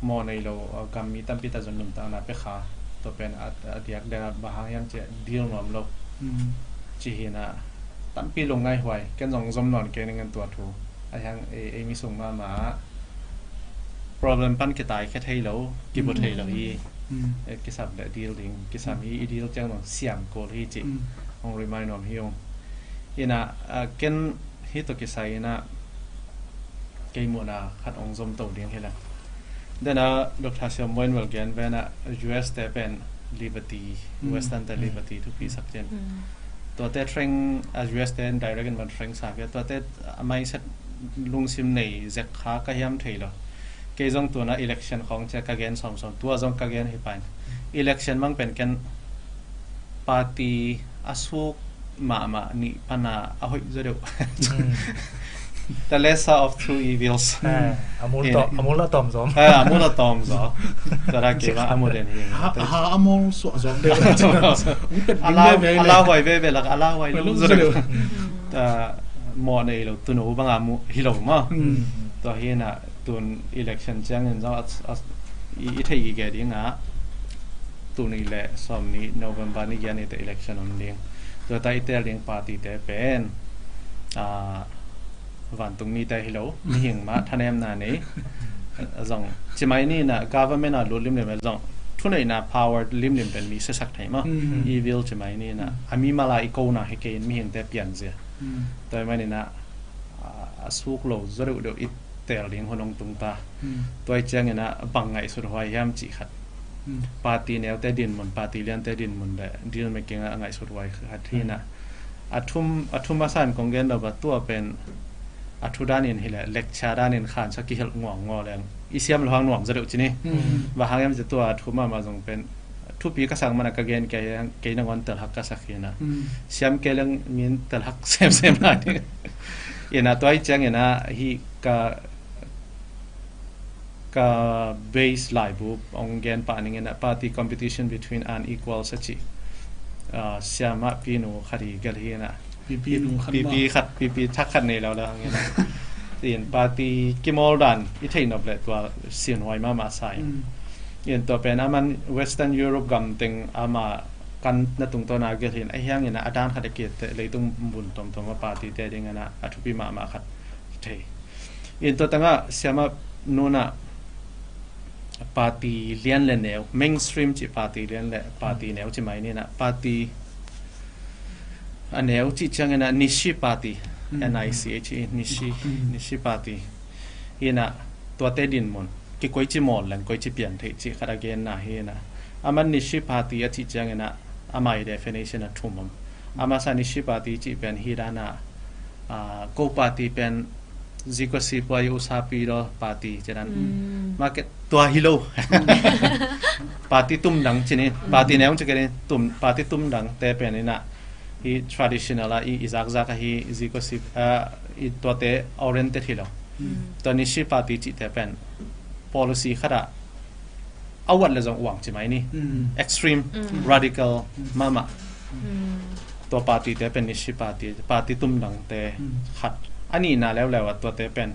mawh nei lo, uh, gam mi tampi ta zon nuntakna pia kha. Tua pen a, a diak dena bang hang hiam cih deal nuam lo. Ci hi na, tampi lungngai huai, ken zong zom nawn kei ning an tua thu. A hiang ei, ei mi sung mahmah ah problem pan kitai khia thei lo, kibu thei lo hi. Eh, kisam le deal ding, kisam hi, i deal ciang zong siam kul hi cih hong remind nuam hi ung. Ina, ah, ken hi tawh kisai ina, kei muhna khat hong zom to ding hi la. Dena Doctor Siam Moin vel gen vena U S te pen liberty, Western te liberty thupi sak cin. Tuate treng, a U S te direct in man treng sa kei, tuate a mindset lungsim nei zek kha ka hiam thei lo. Kei zong tuna election khong cia ka gen sawmsawm, tua zong ka gen hi pain. Election mang pen ken party a suk mahmah nih pana a hoih zaw deuh. The lesser of two evils. A mul tawm, a mul a tawm zom. A mul a tawm zom. Tua da kei bang a mul den hi. Ha, ha a mul suah zom deuh. A lau, a lau huai veve lak, a lau huai lo zaw deuh. Mawh nei lo tunu bang a mu hi lo ma. Tua hi na tun election ciangin zong a, a, i, i thei i ge ding a, tuni le sawm ni November ni giat ni te election om ding. Tua ta i tel ding party te pen, a, vantung mite hi lo, mihing mah thanemna nei. Zong cimai ni na government a lut limlim zong thuneihna power limlim pen mi siasak thei ma. Evil cimai ni na a mi mala i kona hi kei in mihingte pianzia. Tua i mani na a, a suk lo zaw deuhdeuh i tel ding hun hong tung ta. Tua i ciangin a bang ngaihsut huai hiam cih khat. Party neute dinmun, party liante dinmun le deal making a ngaihsut huai khat hi na. A thum, a thum a san kong gen lo ba tua pen a thu danin hi le lecture danin khansa kihelh nguang ngaw leng i siam lo hang nuam zaw deuh ci ni. Ba hang hiam ci tua a thum a ma zong pen thupi ka sak mana ka gen kei, kei nangawn telhak ka sak hi na. Siam kei leng min telhak semsem lai ding. Ina tua i ciangin a hi ka, ka base laibu hong gen pah ning ina party competition between unequals a ci. A, siamah pinu khat hi gel hi na. Pipi nu khat pipi maw? Khat, pipi thak khat nei lo la hang ina. In party kimawl dan i thei nop le tua sin huai mahmah sa in. In tua pen aman Western Europe gam teng ama kan na tungtawn a gel hin a hiang ina a dan khat a kiat te leitung bun tomtom a party te ding ina a thupi mahmah khat thei. In tua tanga siama nuna party lian le neu, mainstream ci party lian le party neu ci mai ni na party a neu ci ciang ina Nishi party, N I C H E, Nishi, Nishi party. Ina tuate dinmun, ki koi ci mawl leng koi ci pian thei ci khat a gen na hi ina. Aman Nishi party a ci ciang ina amai definition a thum om. Ama sa Nishi party ci pen hi dana, a, ko party pen ziko si pua yu sa pi do party ci dan. Market tua hi lo. Party tum dang ci ni, party neu ci ke ni, tum, party tum dang te pen ina hi traditional a, i, i zak zak a hi ziko si, a, i tuate oriented hi lo. Tua Nishi party ci te pen policy khat a a wat le zong uang ci mai ni. Extreme, radical mahmah. Tua party te pen Nishi party, party tum dang te khat. A nihna leuleu a tuate pen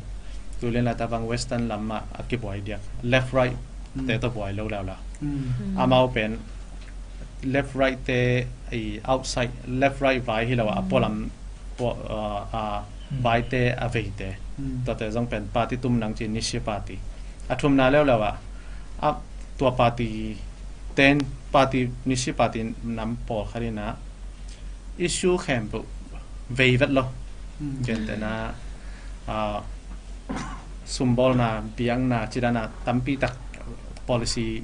tulian la tabang Western lam mah a kibuai diak. Left right te tawh buai lo leuleu. Amau pen left right te i outside, left right vai hi lo a, a pualam pua, a, a vaite a veite. Tuate zong pen party tum dang ci Nishi party. A thumna leuleu a, a tua party ten party Nishi party nam pawl khat ina issue khempeuh vei vet lo. Gentena, a, sumbawlna, biakna, ci dana tampi tak policy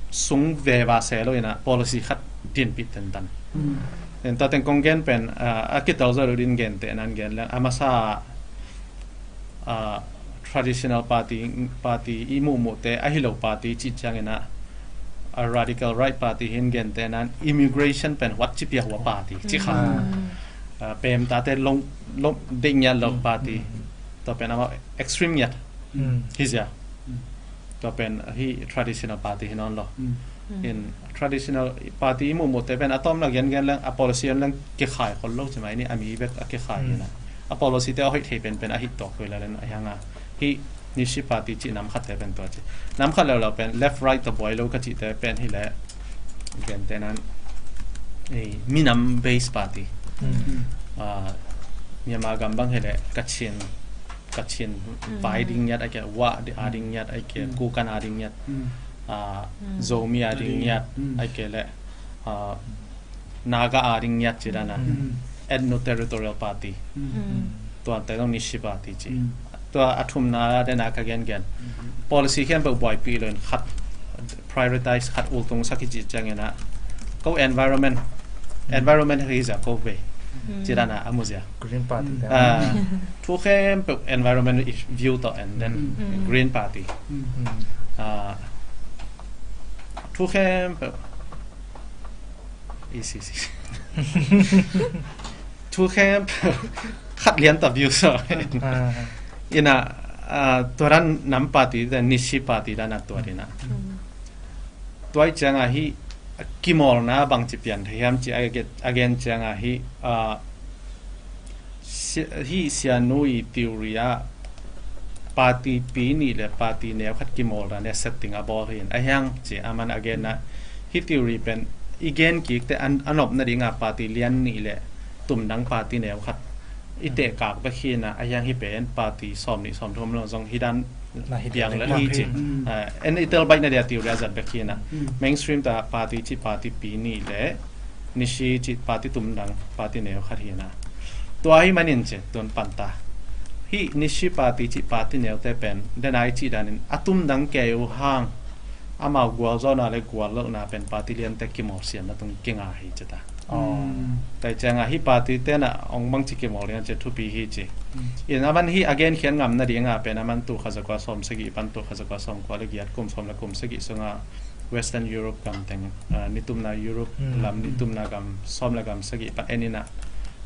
sung veva se lo ina policy khat dinpih tentan. Tua teng kong gen pen, a, a kital zo lo din gen te nan gen leng a masa, a, traditional party, party i muhmuh te a hi lo party ci ciang ina a radical right party hin gen te nan immigration pen huat ci pia hua party ci kha. A, pem ta te long, long ding ngiat lo party. Tua pen ama extreme ngiat. Hi zia. Tua pen hi traditional party hi non lo. In traditional party i muhmuh te pen a tawmna gen gen leng a policy on leng kikhai khol lo ci mai ni a mi bek a kikhai hi na. A policy te a hoih thei penpen a hih tawh koi lalen a hianga hih Nishi Party cih nam khatte pen tua ci. Nam khat leuleu pen left right tawh buai lo ka cihte pen hileh gentehnan minam based party. Myanmar gam bang hileh Kachin, Kachin vai ding ngiat a kia, Wa a ding ngiat a kia, Kukan a ding ngiat, Zomi a ding ngiat a kia leh Naga a ding ngiat ci dana ethno territorial party. Tuante zong Nishi Party ci. Tua a thumna dena ka gengen policy khempeuh buaipih loin khat prioritize, khat ultungsak hi cih ciangina ko environment, environment hi zia ko ve ci dana a mu zia. Green Party te. Thu khempeuh environment view tawh and then Green Party. Thu khempeuh E C C. Thu khempeuh khat lian ta view so. Ina tua dan nam party dan Nishi party dan a tua dina. Tua i cianga hi kimawlna bang ci pian thei hiam ci a gen cianga hi hi sianu i theory ah party pi nih le party neu khat kimawlna le setting a bawl hi in a hiang ci a man a genna hi theory pen i gen kik te a nopna dinga party lian nih le tumdang party neu khat i tehkak bek hi na a hiang hi pen party sawm nih sawm thum lo zong hi dan piang le hi ci. En i tel baih na dia theory a zat bek hi na mainstream ta party ci party pi nih le Nishi cih party tumdang party neu khat hi na. Tua hi manin ci tun panta hi Nishi party cih party neute pen denai cih danin a tumdang kei uh hang amau gualzawhna le guallelhna pen party liante kimawlsiamna tung kinga hi ci ta. Tai cianga hi party tena ong bang ci kimawl lian ci thupi hi ci. In a man hi a genkhian ngamna dinga pen a man tu khazakua sawm sagih pan tu khazakua sawm kua le giat kum sawm le kum sagih sunga Western Europe gam teng nitumna Europe lam nitumna gam sawm le gam sagih pan enina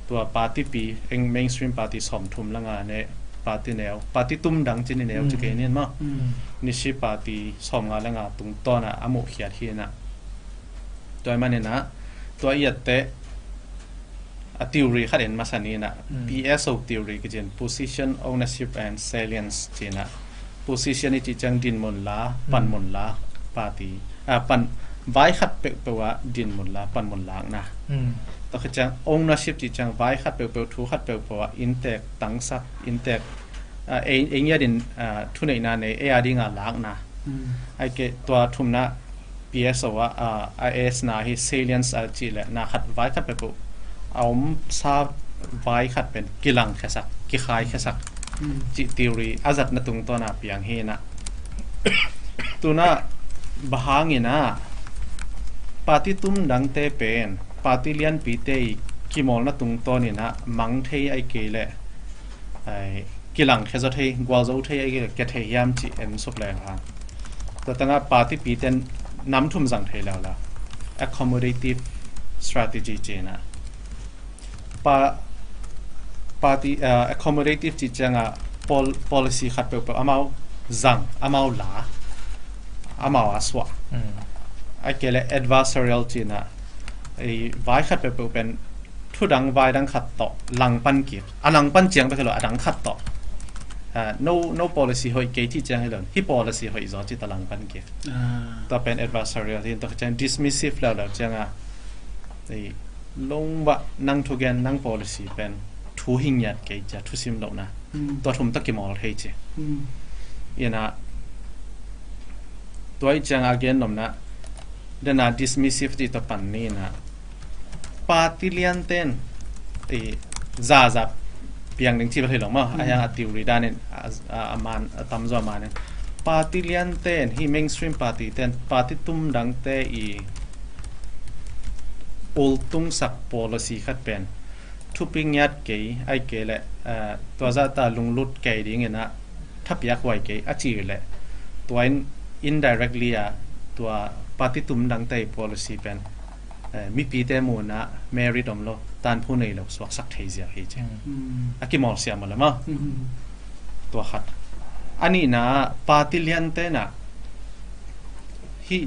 tua party pi eng mainstream party sawm thum langa ne party neu party tum dang cini neu ci kei nin maw. Nishi party sawm nga le nga tungtawna a muhkhiat hina tua manina tua i atte a theory khat en masa nina P S O theory kicin position, ownership and salience cina position i cih ciang dinmun la panmun la party a pan vai khat peuhpeuh ah dinmun la panmun lakna. Tua khit ciang ownership cih ciang vai khat peuhpeuh thu khat peuhpeuh ah inntek tangsak inntek ei ngiatin thuneihna nei ei a dinga lakna. Aike tua thumna P S O ah a S na hi salience a cih le na khat vai khat peuhpeuh a om sa vai khat pen kilangkhiasak kikhaikhaisak cih theory a zatna tungtawna piang hina. Tuna bahangina party tum dangte pen party lianpite i kimawlna tungtawnina mang thei ai kei le kilangkhia zo thei gualzo thei ai kei le kia thei hiam cih en suk leng hang. Tua tanga party piten nam thum zang thei leula accommodative strategy cina pa party accommodative cih cianga policy khat peuhpeuh amau zang amau la amau a suah. Ai kei le adversarial cina vai khat peuhpeuh pen thudang vaidang khat tawh langpan kik a langpan ciang bek hi lo a dang khat tawh no no policy hoih kei cih ciang hi lo hi policy hoih zaw cita langpan kik. Tua pen adversarial hi tua ciang dismissive leuleu cianga longvah nang thugen nang policy pen thu hi ngiat kei cia thusim lohna tua thum ta kimawl thei ci. Ina tua i cianga gen nomna dena dismissive ti ta pan ni na party lianten zaza piang ding ci ba thei lo maw a hiang a theory danin a man a tamzaw a manin party lianten hi mainstream party ten party tum dangte i ultungsak policy khat pen thupi ngiat kei ai kei le tua zata lunglut kei dingina thapiak huai kei a ci le tua in indirectly a tua party tum dangte i policy pen mipite muna merit om lo tanphu nei lo suaksak thei ziau hi ci. A kimawlsiam le maw tua khat a nihna party liantena hi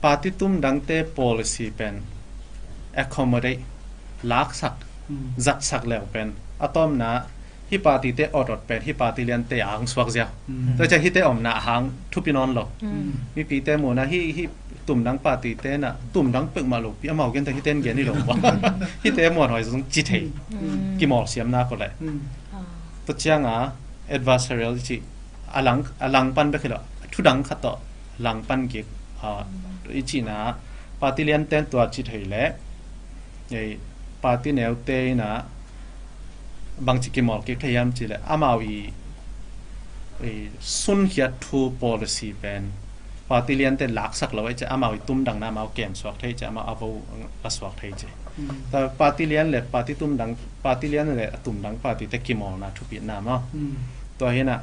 party tum dangte policy pen accommodate laksak zatsak leu pen a tawmna hih party te awt awt pen hih party liante a hong suak ziau. Tua ciang hihte omna a hang thupi nawn lo. Mipite muhna hih, hih tumdang party te na tumdang peuhmah lo pi amau gen ta hihte in gen hi lo. Hihte muanhuai zong ci thei. Kimawl siamna ko leh. Tua cianga adversarial ci a lang, a lang pan bek hi lo. Thudang khat tawh lang pan kik, ah, i cihna party liante in tua ci thei leh, ei, party neute in a bangci kimawl kik thei hiam cih leh amau i, i sunkhiat thu policy pen party liante laksak lo i cih amau i tumdangna amau kemsuak thei cih amau a vo la suak thei cih. Tua party lian le party tumdang, party lian le a tumdang party te kimawlna thupitna maw? Tua hi na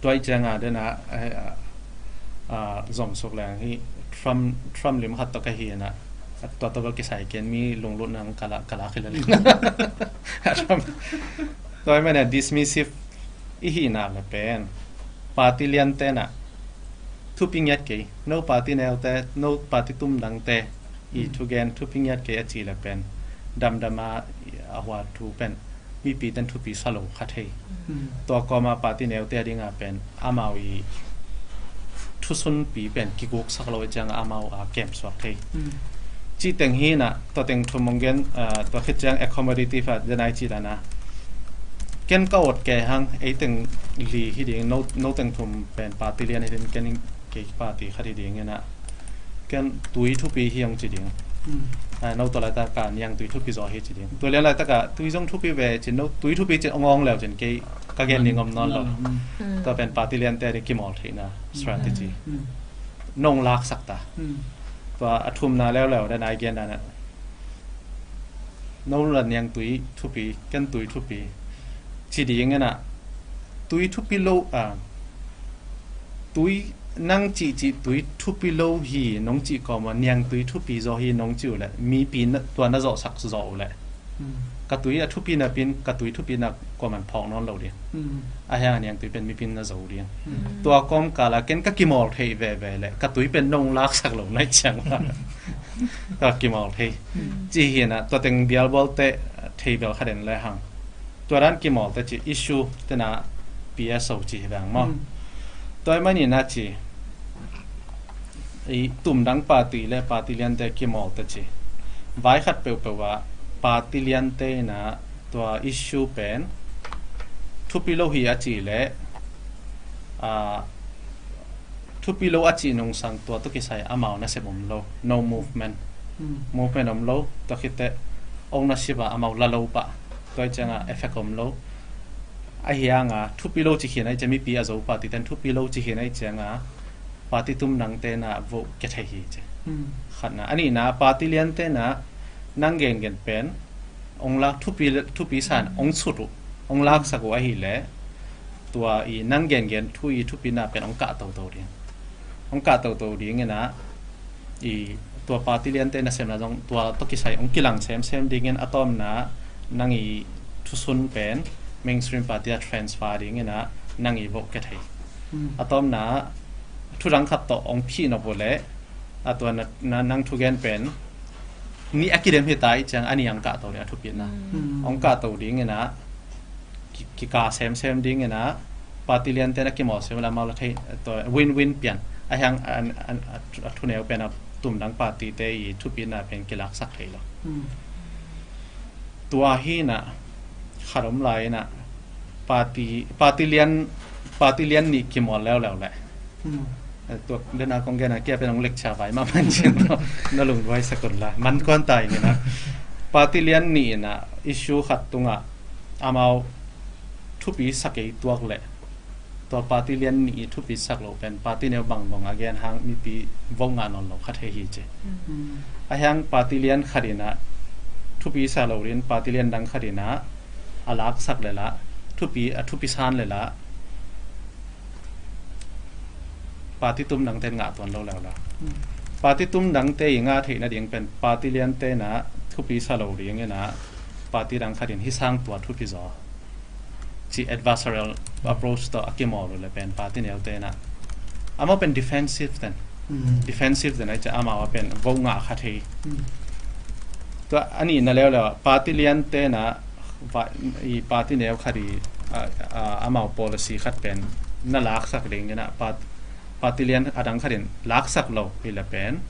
tua i cianga dena, eh, ah, zomsuk leng hi Trump, Trump lim khat tawh ka hi na, tua tawh bel kisai ken mi lunglutna kala, kala khila leng. Trump. Tua i mana dismissive i hi na le pen party liante na thupi ngiat kei, no party neute, no party tumdangte i thugen thupi ngiat kei a ci le pen damdama a hua thu pen mipi ten thupi sa lo kha thei. Tua kawma party neute a dinga pen amau i thusunpi pen kiguksak lo i cianga amau a kemsuak thei. Cih teng hi na, tua teng thum hong gen, ah, tua khit ciang accommodative a dena i cih dana. Ken ka awt kei hang, ei teng li hi ding, no, no teng thum pen party lian hi ding, ken kei party khat hi ding ina. Ken tui thupi hi hong ci ding. Ah, no tua laitaka niang tui thupi zaw hi ci ding. Tua lian laitaka tui zong thupi ve cin, no tui thupi cin ong ong leu cin kei ka gen ding om nawn lo. Tua pen party liante ding kimawl theihna strategy. Nong laksak ta. Tua a thumna leuleu dena i gen dana. No la niang tui thupi, ken tui thupi. Ci ding ina tui thupi lo, ah, tui nang cihcih tui thupi lo hi nong cih kawma niang tui thupi zaw hi nong cih uh leh mipi na, tua na zawhsak zaw uh leh ka tui a thupi napin ka tui thupi na kuaman phawk nawn lo ding. A hiang a niang tui pen mipin na zo ding. Tua kawmkala ken ka kimawl thei veve leh ka tui pen nong laksak lo nai ciang ka kimawl thei. Ci hi na tua teng bialbawl te thei bel kha den le hang. Tua dan kimawl te ci issue tena P S O ci hi vang maw? Tua i manina ci i tumdang party le party liante kimawl te ci. Vai khat peuhpeuh ah party liante ina tua issue pen thupi lo hi a ci le, ah, thupi lo a cih nungsang tua tawh kisai amau nasep om lo, no movement. Movement om lo, tua khitteh ownership ah amau la lo pah, tua i cianga effect om lo. A hianga thupi lo ci khin a i cianga mipi a zo party ten thupi lo ci khin a i cianga party tumdang tena vote kia thei hi ci. Khatna, a nihna party lian tena nang gengen pen ong lak thupi, thupi san ong sut uh, ong laksak uh ahileh tua i nang gengen thu i thupina pen ong kah toto ding. Ong kah toto ding ina i tua party liante nasemna zong tua tawh kisai ong kilang semsem dingin a tawmna nang i thusun pen mainstream party a transfer ding ina nang i vote kia thei. A tawmna thudang khat tawh ong phih nop uh leh a tua na, na, nang thugen pen nih a kidem hi ta i ciang a nih ang kah to ding a thupitna. Ong kah to ding ina ki, kika semsem ding ina party lianten a kimawl sem la mau la thei to win win pian a hiang a, a, a, a thuneu pen a tumdang party te i thupitna pen kilaksak thei lo. Tua hi na khat om lai na party, party lian, party lian nih kimawl leuleu leh. Eh, tua dena kong gena kia pen ong lecture vai ma man cin na lungduai sakun la man kuan tai ni na party lian nih na issue khat tunga amau thupi sak ei tuak leh tua party lian nih i thupi sak lo pen party neu bang bang a gen hang mipi vote ngah nawn lo khat he hi ci. A hiang party lian khat ina thupi sa lo rin party lian dang khat ina a laksak le la thupi a thupi san le la party tumdang ten ngah tuan lo leu la. Party tumdang te i ngah theih nading pen party lian te na thupi sa lo ding ina party dang khat in hi sang tua thupi zaw ci adversarial approach tawh a kimawl uh le pen party neu te na amau pen defensive ten. Defensive ten ai ca amau a pen vote ngah kha thei. Tua a nihna leuleu ah party lian tenah i party neu khat i, a, a, amau policy khat pen na laksak ding inah part-, party lian a dang khat in laksak lo hi le pen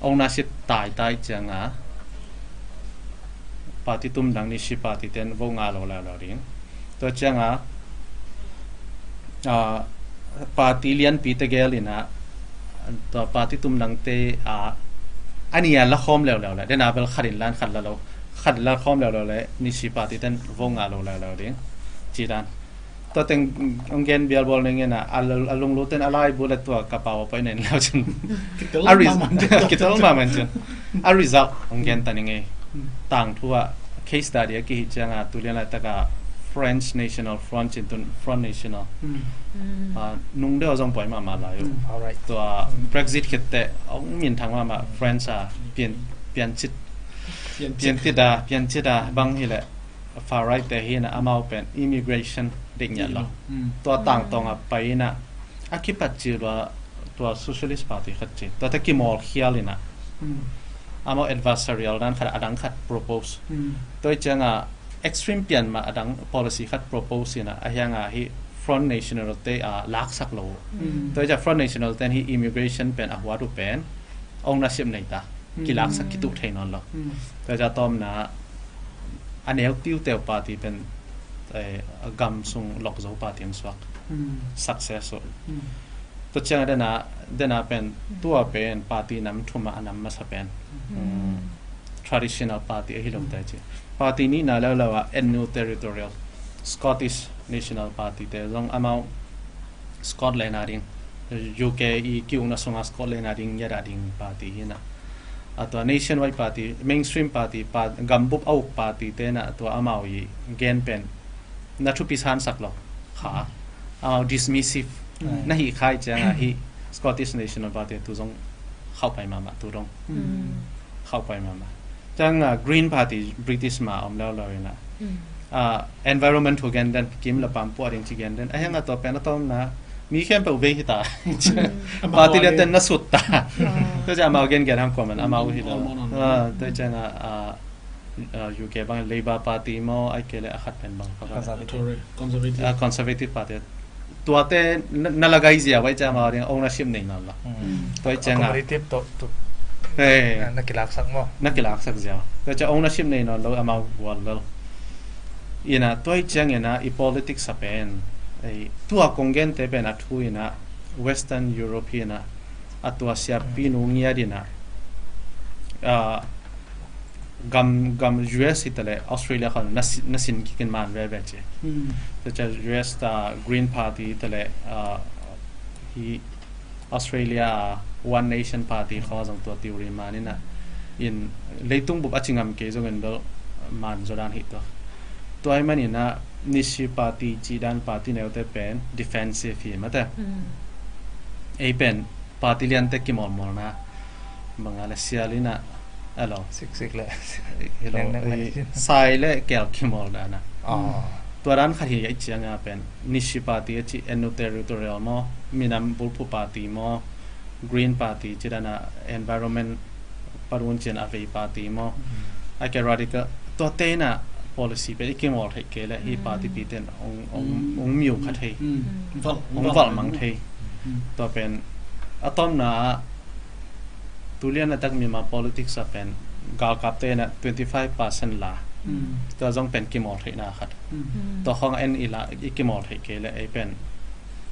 ownership taitai cianga party tumdang nishi party ten vo ngah lo leuleu ding. Tua cianga, ah, party lianpi tegel inah tua party tumdangte, ah, a nia la khawm leuleu le dena bel khat in lan khat la lo, khat in la khawm leuleu le nishi party ten vo ngah lo leuleu ding. Cidan tua teng ong gen bialbawl ning inah a lunglu ten a laibu le tua ka pau a paina in lau cin a result kitel maman cin a result ong gen ta ning ei. Tangthu ah case study a kihi cianga tulian laitaka French National Front cin tun Front National, ah, nung deuh a zong poi mahmah lai uh. Tua Brexit khitte ong minthang mahmah French a pian, piancit, piancit a, piancit a bang hileh far right te hi inah amau pen immigration dik ngiat lo. Tua tangtawng a pai inah a kipat ci lua tua Socialist Party khat ci tua te kimawl khial inah amau adversarial dan khat a dang khat propose. Tua i cianga extreme pian mah a dang policy khat propose inah a hianga hi Front National te a laksak lo. Tua i cia Front National ten hi immigration pen a huat uh pen ownership nei ta, kilaksak kituh thei nawn lo. Tua i cia tawmna a neu tiuteu party pen, eh, a gam sung lok zo party an suak success uh. Tua cianga dena, dena pen tua pen party nam thuma a nam masa pen traditional party ahi lo te ci. Party nihna leuleu ah N U Territorial Scottish National Party te zong amau Scotland a ding, U K i kiukna sunga Scotland a ding yada ding party hi inah a tua nationwide party, mainstream party, gambup a uk party tenah tua amau i gen pen na thupi sansak lo kha, amau dismissive na hi khai cianga hi Scottish National Party tu zong khauh pai mahmah tu dong. Khauh pai mahmah. Cianga Green Party British ma om leuleu inah, ah, environment thu gen den, kim le pam puah ding ci gen den a hianga tua pen a tawmna mi khempeuh vei hita. Party lian ten na sut ta. Tua cia amau gen gen hang kuaman amau hi lo. Tua cianga, ah, ah, U K bang Labour Party maw ai kei le a khat pen bang Conservative. Conservative Party tuate na, na lagai zia vai cia amau ding ownership nei nawn lo. Tua i cianga competitive to, to na kilaksak maw? Na kilaksak zia. Tua cia ownership nei nawn lo amau gual lo. Inah tua i ciang inah i politics a pen, eh, tua kong gente pen a thu inah Western Europe inah a tua siapi nu ngiat inah, ah, gam, gam U S hi tale Australia khon na sin kikin man veve ci. Tua cia U S ta Green Party tale, ah, hi Australia One Nation Party kho zong tua theory man inah in leitung bup a ci ngam kei zongin bel man zaw dan hi tua. Tua hi man inah nishi party ci dan party neute pen defensive hi mate. Ei pen party liante kimawlmawlna banga le sial inah a lo siksik le sai le kel kimawl dana. Tua dan khat hi a i cianga pen nishi party a ci N U Territorial maw, minam bulphuh party maw, Green Party ci dana environment parun cian a vei party maw, a ke radical tua tena policy pen i kimawl theih kei le hi party piten ong miu kha thei, ong valh mang thei. Tua pen a tomna tulian a tak mima politics a pen galkap tena twenty five percent la, tua zong pen kimawl theihna khat. Tua khong en i la i kimawl theih kei le ei pen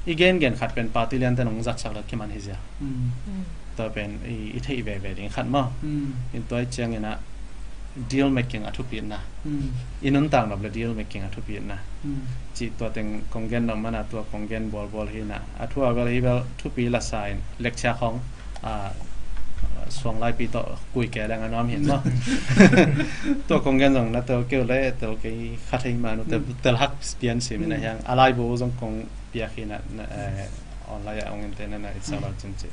i gen gen khat pen party lian ten ong zatsak le kiman hi zia. Tua pen i theih veve ding khat maw. In tua i ciangin a deal making a thupitna, i nuntak nop le deal making a thupitna cih tua teng kong gen nop mana tua kong gen bualbual hi na. A thu a bel hi bel thupi lasa in lecture khong suang laipi tawh kui ke leng a nuam hin maw. Tua kong gen zong na tel keu le tel kei kha thei manu tel hak pian simin a hiang a laibu zong kong piak hi na, online ah ong ente na na i sa lo cin ci.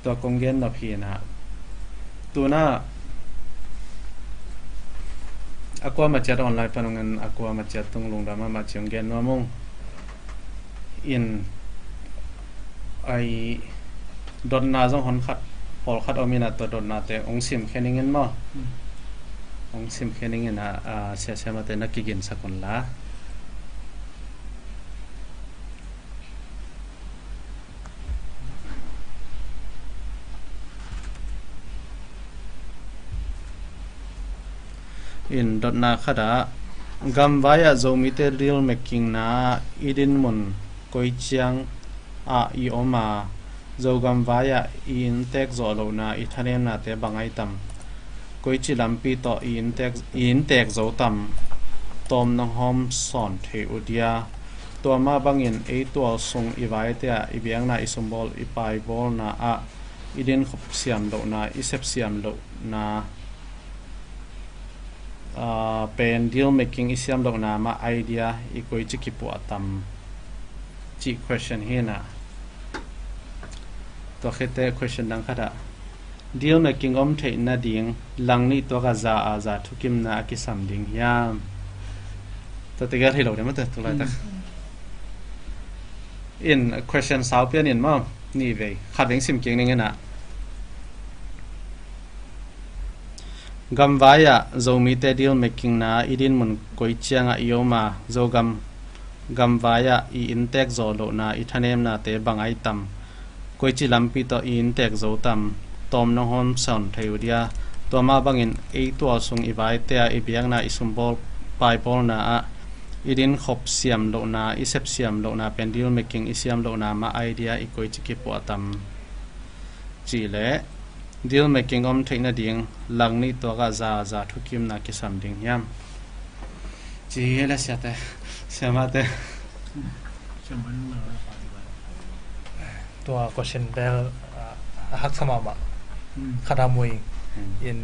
Tua kong gen nop hi na. Tuna a kua maciat online pan ong en a kua maciat tung lungdam a maci ong gen nuam ung. In ai dotna zong hon khat pawl khat om in a tua dotna te ong sim khe ning in maw. Hong simkhia ning in ah, ah, siasiamate na kiginsak un la. In dotna khatah, gamvai ah Zomite deal making na i din mun koi ciang ah i om a, Zogam vai ah i inntek zawh lohna i thanemnate bang ai tam? Koici lampi tawh i inntek, i inntek zo tam? Tawm nong hawm sawn thei uh dia. Tua mah bangin ei tual sung i vaite ah i biakna, i sumbawl, i paibawlna ah i dinkhop siam lohna, i sep siam lohna, aa, pen deal making i siam lohna mah idea i koici kipuah tam? Cih question hi na. Tua khit teh question dang khatah, deal making om theih nading lang nih tuak a za a za thukimna a kisam ding hiam? Tua tegel hi lo ding mate tu laitak. Mm. In question sau pian in maw, ni vei khat veng sim kik ning in ah. Gamvai ah Zomite deal making na i din mun koi ciang ah i om a, Zogam gamvai ah i inntek zawh lohna i thanemnate bang ai tam? Koici lampi tawh i inntek zo tam? Tawm nong hawm sawn thei uh dia. Tua mah bangin ei tual sung i vaite ah i biakna, i sumbawl, paibawlna ah i dinkhop siam lohna, i sep siam lohna pen deal making i siam lohna mah idea i koici kipuah tam? Cih leh deal making om theih nading lang nih tuak ah za za thukimna kisam ding hiam? Ci hi le siate, siamate. Tua question bel, ah, a haksa mahmah. Hmm. Khat a mui. Hmm. In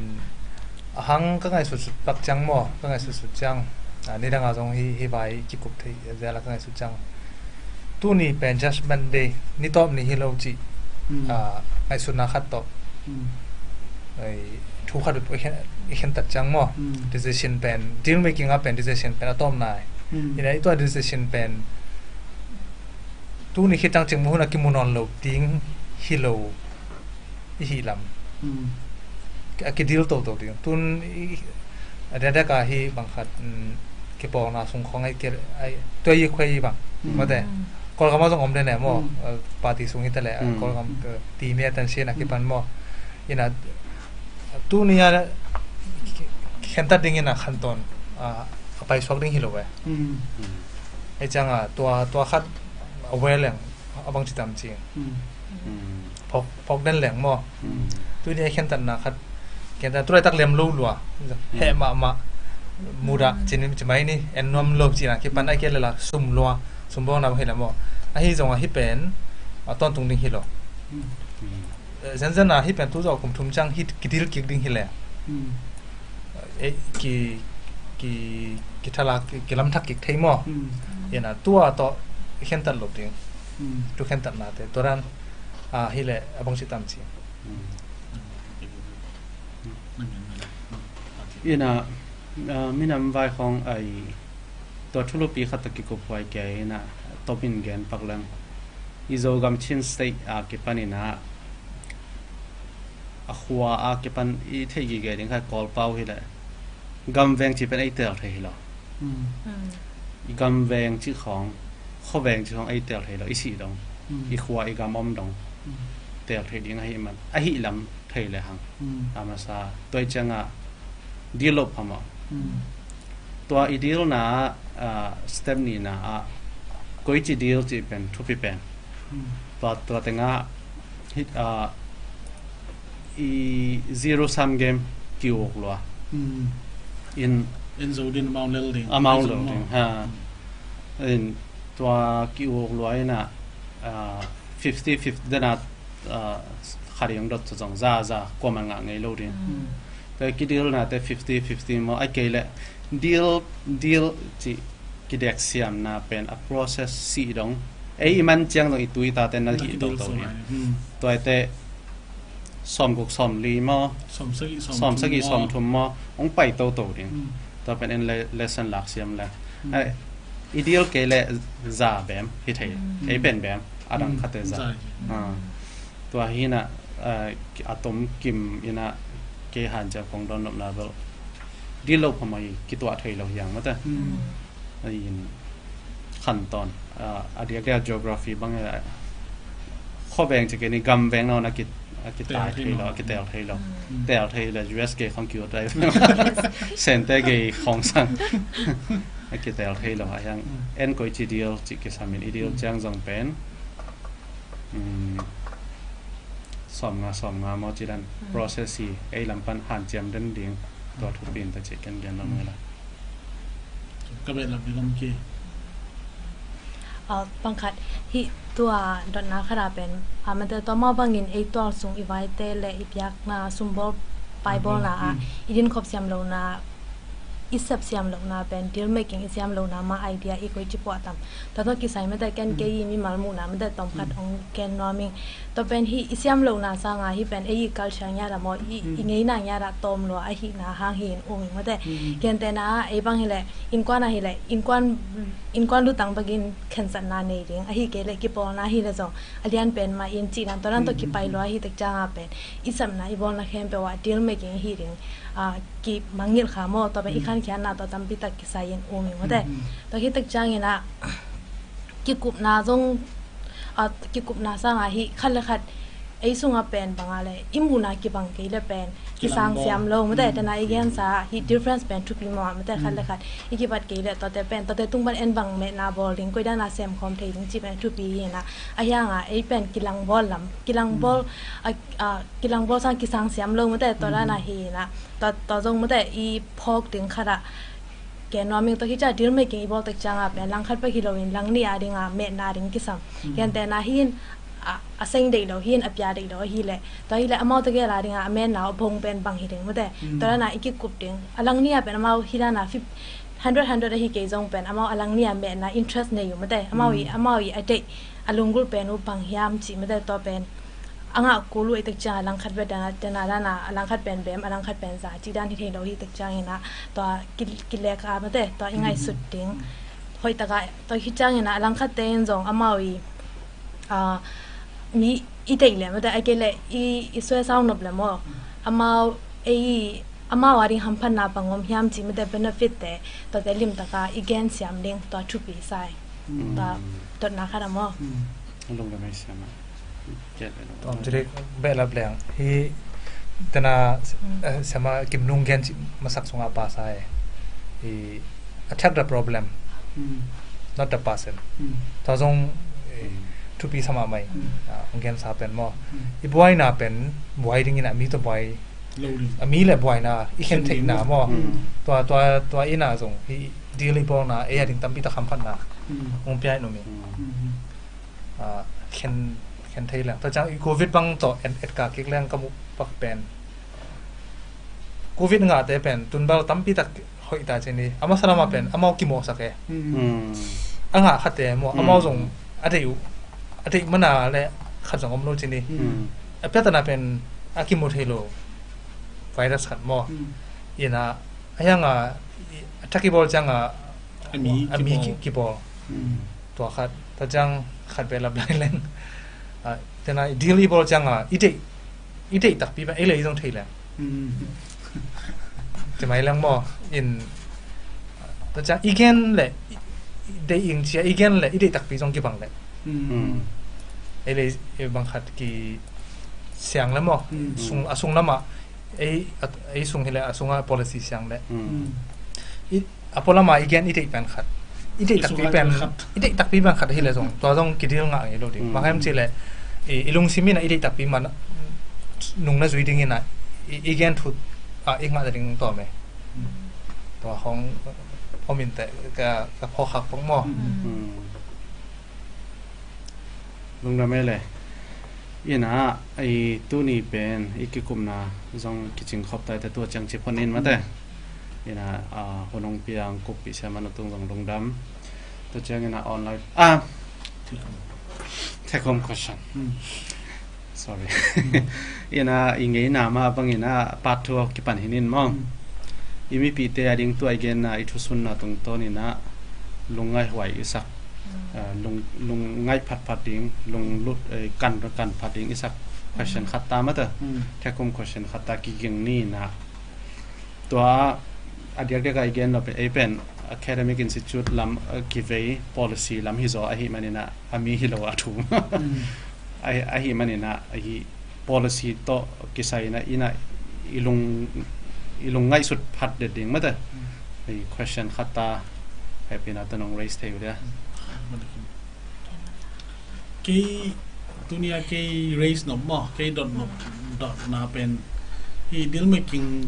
a hang ka ngaihsutsut pak ciang maw, ka ngaihsutsut ciang, ah, nidang a zong hi, hi vai kikup thei zel a ka ngaihsut ciang. Tuni pen Judgment Day, ni tawp ni hi lo cih, hmm, ah, ngaihsutna khat tawh. Hmm. Ai, thu khat i khen, i khentat ciang maw. Hmm. Decision pen, deal making a pen decision pen a tawpna ai. Hmm. Ina i tua decision pen tuni khit ciang cing mu hun a kimu nawn lo ding hi lo i hih lam. Hmm. A kideal toto ding. Tun i, a diakdiak a hi bang khat, mm, kipawlna sung khawng ai, ai, tua i khuai i bang. Hmm. Mate. Hmm. Kawlgam a zong om den e maw. Hmm. Eh, party sung hi ta leh, eh, hmm, Kawlgam, eh, ti mi a tan sin a kipan maw. Ina, tuni a khentat ding ina khantawn, ah, a paisuak ding hi lo e. Hmm. Ei ciang a, tua, tua khat a we leng, a bang ci tam ci. Hmm. Hmm. Phawk, phawk den leng maw. Hmm. Tuni a khentatna khat, khentat tu laitak lem lo lua. Hmm. Heh mahmah, mudah, hmm, ci ni, ci mai ni, en nuam lo cina, kipan a kia lela, sum lua, sum bawng na bang hi la maw. Ahi zong a hi pen, a tawntung ding hi lo. Hmm. Hmm. Eh, zenzen a hi pen tu zawh kum thum ciang hi kidil kik ding hi le. Hmm. Eh, ki, ki, kithala, ki, kilamthak kik thei maw. Hmm. Ina tua tawh khentat lo ding. Hmm. Tu khentatnate. Tua dan, ah, hi le a bang ci tam ci. Hmm. Ina, ah, minam vai khawng ai tua thulupi khat tawh kikuphuai kei ina tawpin gen pak leng. I Zogam Chin State a kipan ina a khua a kipan i theih gige ding khat Kawlpau hi le. Gamveng ci pen ei tel thei hi lo. Hmm. Hmm. I gamveng ci khawng, khuaveng ci khawng ei tel thei lo, i sih dong. Hmm. I khua i gam om dong. Hmm. Tel thei ding ahi man. Ahi lam thei le hang. Hmm. A masa, tua i ciang a deal lo phamawh. Hmm. Tua i deal na, ah, step nihna ah, koici deal ci pen, thupi pen. Hmm. Tua, tua teng ah, hi, ah, i zero sum game ki-uk lua. Hmm. In, in zo din amount lel ding. Amount lel ding. Ha. Hmm. In tua ki-uk lua ina, ah, fifty fifty dena, ah, khat ding dot zong za, za, kuaman ngah ngei lo ding. Hmm. Tua kideal nate fifty fifty maw, a kei le deal, deal ci kidek siamna pen a process sih dong. Ei i man ciang dong i tui tate na hih toto ding. Hmm. Tua ite sawmguk sawmli maw, sawmsagih sawmthum maw, hong pai toto ding. Hmm. Tua pen en le, lesson lak siam le. Hmm. Ai, i deal kei le za bem hi thei. Hmm. Ei pen bem, a dang khate za. Za hi. Ah. Tua hi na, ah, a tom kim ina kei hanciam kong dawn nopna bel. dil lo phamawh hi, kituah thei lo hiang mate. Ahin khantawn a diakdiak geography bang hi a, khuaveng ci kei ni, gamveng nawn a ki, a kitai thei lo, a kitel thei lo. Tel thei le U S gei khong kiu tai. Sente gei khong sang a kitel thei lo a hiang. En koici dil ci kisamin i dil ciang zong pen sawmnga sawmnga maw ci dan process hi. Ei lam pan hanciam den ding tua thupi in ta ci ken gen lo ngai la. Ka beh lam ding om ki. Pangkhat hi tua dotna khat a pen a mate tua mah bangin ei tual sung i vaite le i piakna sumbawl paibawlna a i dinkhop siam lohna, i sep siam lohna pen deal making i siam lohna mah idea i koici puah tam. Tua tawh kisai mate ken kei i mimal muhna mate tawmkhat hong ken nuam ing. Tua pen hi i siam lohna sanga hi pen ei i culture ngiat a maw, i ngeina ngiat a tawm lua ahihna hang hi in um ing mate. Gentehna ah ei bang hileh innkuan ah hileh innkuan, innkuan lutang bekin khensatna nei ding, ahi kei leh kipawlna hileh zong a lian pen mah in cihna tua dan tawh kipai lua ahi tek cianga pen i sepna i bawlna khempeuh ah deal making hi ding. Kimangngilh kha maw, tua pen i khankhiatna tua tampi tak kisai in um ing mate. Tua hi tek ciangin ah kikupna zong, kikupna sanga hi khat le khat ei sunga pen banga le i muhna kibang kei le pen kisang siam lo mate. Tena i gensa hi difference pen thupi maw mate. Khat le khat i kibat kei le tuate pen tuate tung pan en bang metna bawl ding, koidana semkhawm thei ding ci pen thupi hi na. A hianga ei pen kilangbawl lam, kilangbawl a, kilangbawl sang kisang siam lo mate. Tua dana hi na tua zong mate i phawk ding khat ah ken nuam ing. Tua hi cia deal making i bawl tek cianga pen langkhat bek hi loin langnih a dinga metna ding kisam. Gentehna hi in a seng deih lo hi in a pia deih lo ahi leh tua hi leh amau tegel a dinga a metna a bong pen bang hi ding mate. Tua dana i kikup ding a langnih a pen amau hi dana fif, hundred hundred ahi kei zong pen amau a langnih a metna interest nei uh mate. Amau i, amau i a deih a lunggulh pen uh bang hiam cih mate. Tua pen a ngah kul uh i tek cianga langkhat bek dana, tena dana a langkhat pen bem, a langkhat pen za cih dan hi thei lo hi tek ciangin ah tua kilek a mate tua i ngaihsut ding. Hoih taka tua hi ciangin ah a langkhatte in zong amau i mi i deih le mate, a kei le i suai sau nop le maw, amau ei amau a ding hamphatna bang om hiam cih mate benefit te tuate limtaka i gen siam ding tua thupi sai. Tua dotna khat a maw. Lungdam ei siam a. Tua om cili behlap leng hi tena siama Kim Lung gen cih masak sunga pasa e. Attack the problem, not the person. Tua zong thupi sama mai. Hong gensa pen maw, i buaina pen buai dingin a mi tawh buai a mi le buaina i khen theihna maw. Tua tua tua ina zong hi deal i bawlna ei a ding tampi tak hamphatna hong pia i numi. Khen khen thei leng tua ciang i covid bang tawh en etka kik leng ka muh pak pen covid ngahte pen tunbal tampi tak hoih ta cini. A masa lama pen amau kimawhsak e. A ngah khatte maw amau zong a deih uh a deih mana le khat zong om lo cini. A piatana pen a kimu thei lo virus khat maw. Ina a hianga a thak i bawl cianga a mi kibawl. Tua khat ta ciang khat behlap lai leng tena deal i bawl cianga i deih i deih takpi mah ei le i zong thei leng. Timai leng maw in ta ciang i gen le i deih ing cia i gen le i deih takpi zong kibang le. Ei le i bang khat ki siang le maw, sung a sung lamah ei ei sung hi le a sunga policy siang le. A pualama i gen i deih pen khat i deih takpi pen i deih takpi pen khat hi le zong tua zong kidil ngah ngei lo ding. Bang hem ci le i lungsim in a i deih takpi man nung na zui dingin a i gen thut a i ngah ding tawm e. Tua hong om in teh ka phawkhak pong maw. Lungdam e le. Ina i tuni pen i kikupna zong kicing khop tai te tua ciang ci phon in mate. Ina a hunong piang kup pi siama na tung zong lungdam. Tua ciang ina online a take home question. Sorry. Ina i ngeina mah bang ina part two kipan hinin maw. I mipite a ding tua i genna i thusunna tungtawn ina lungngaih huai i sak. Lungngaih phatphat ding, lunglut kan kan phat ding i sak question khat ta mata. Thekum question khat ta kiging ni na. Tua A diakdiak a i gen nop ei pen academic institute lam, a kivei policy lam hi zaw ahi maninah a mi hi lo a thu. Ahi, ahi maninah ahi policy tawh kisai inah inah i lung, i lung ngaihsut phat det ding mate. Ahi question khat ta hepina ta nong raise thei uh dia. Kei tunia kei raise nop maw, kei dot nop, dotna pen hi deal making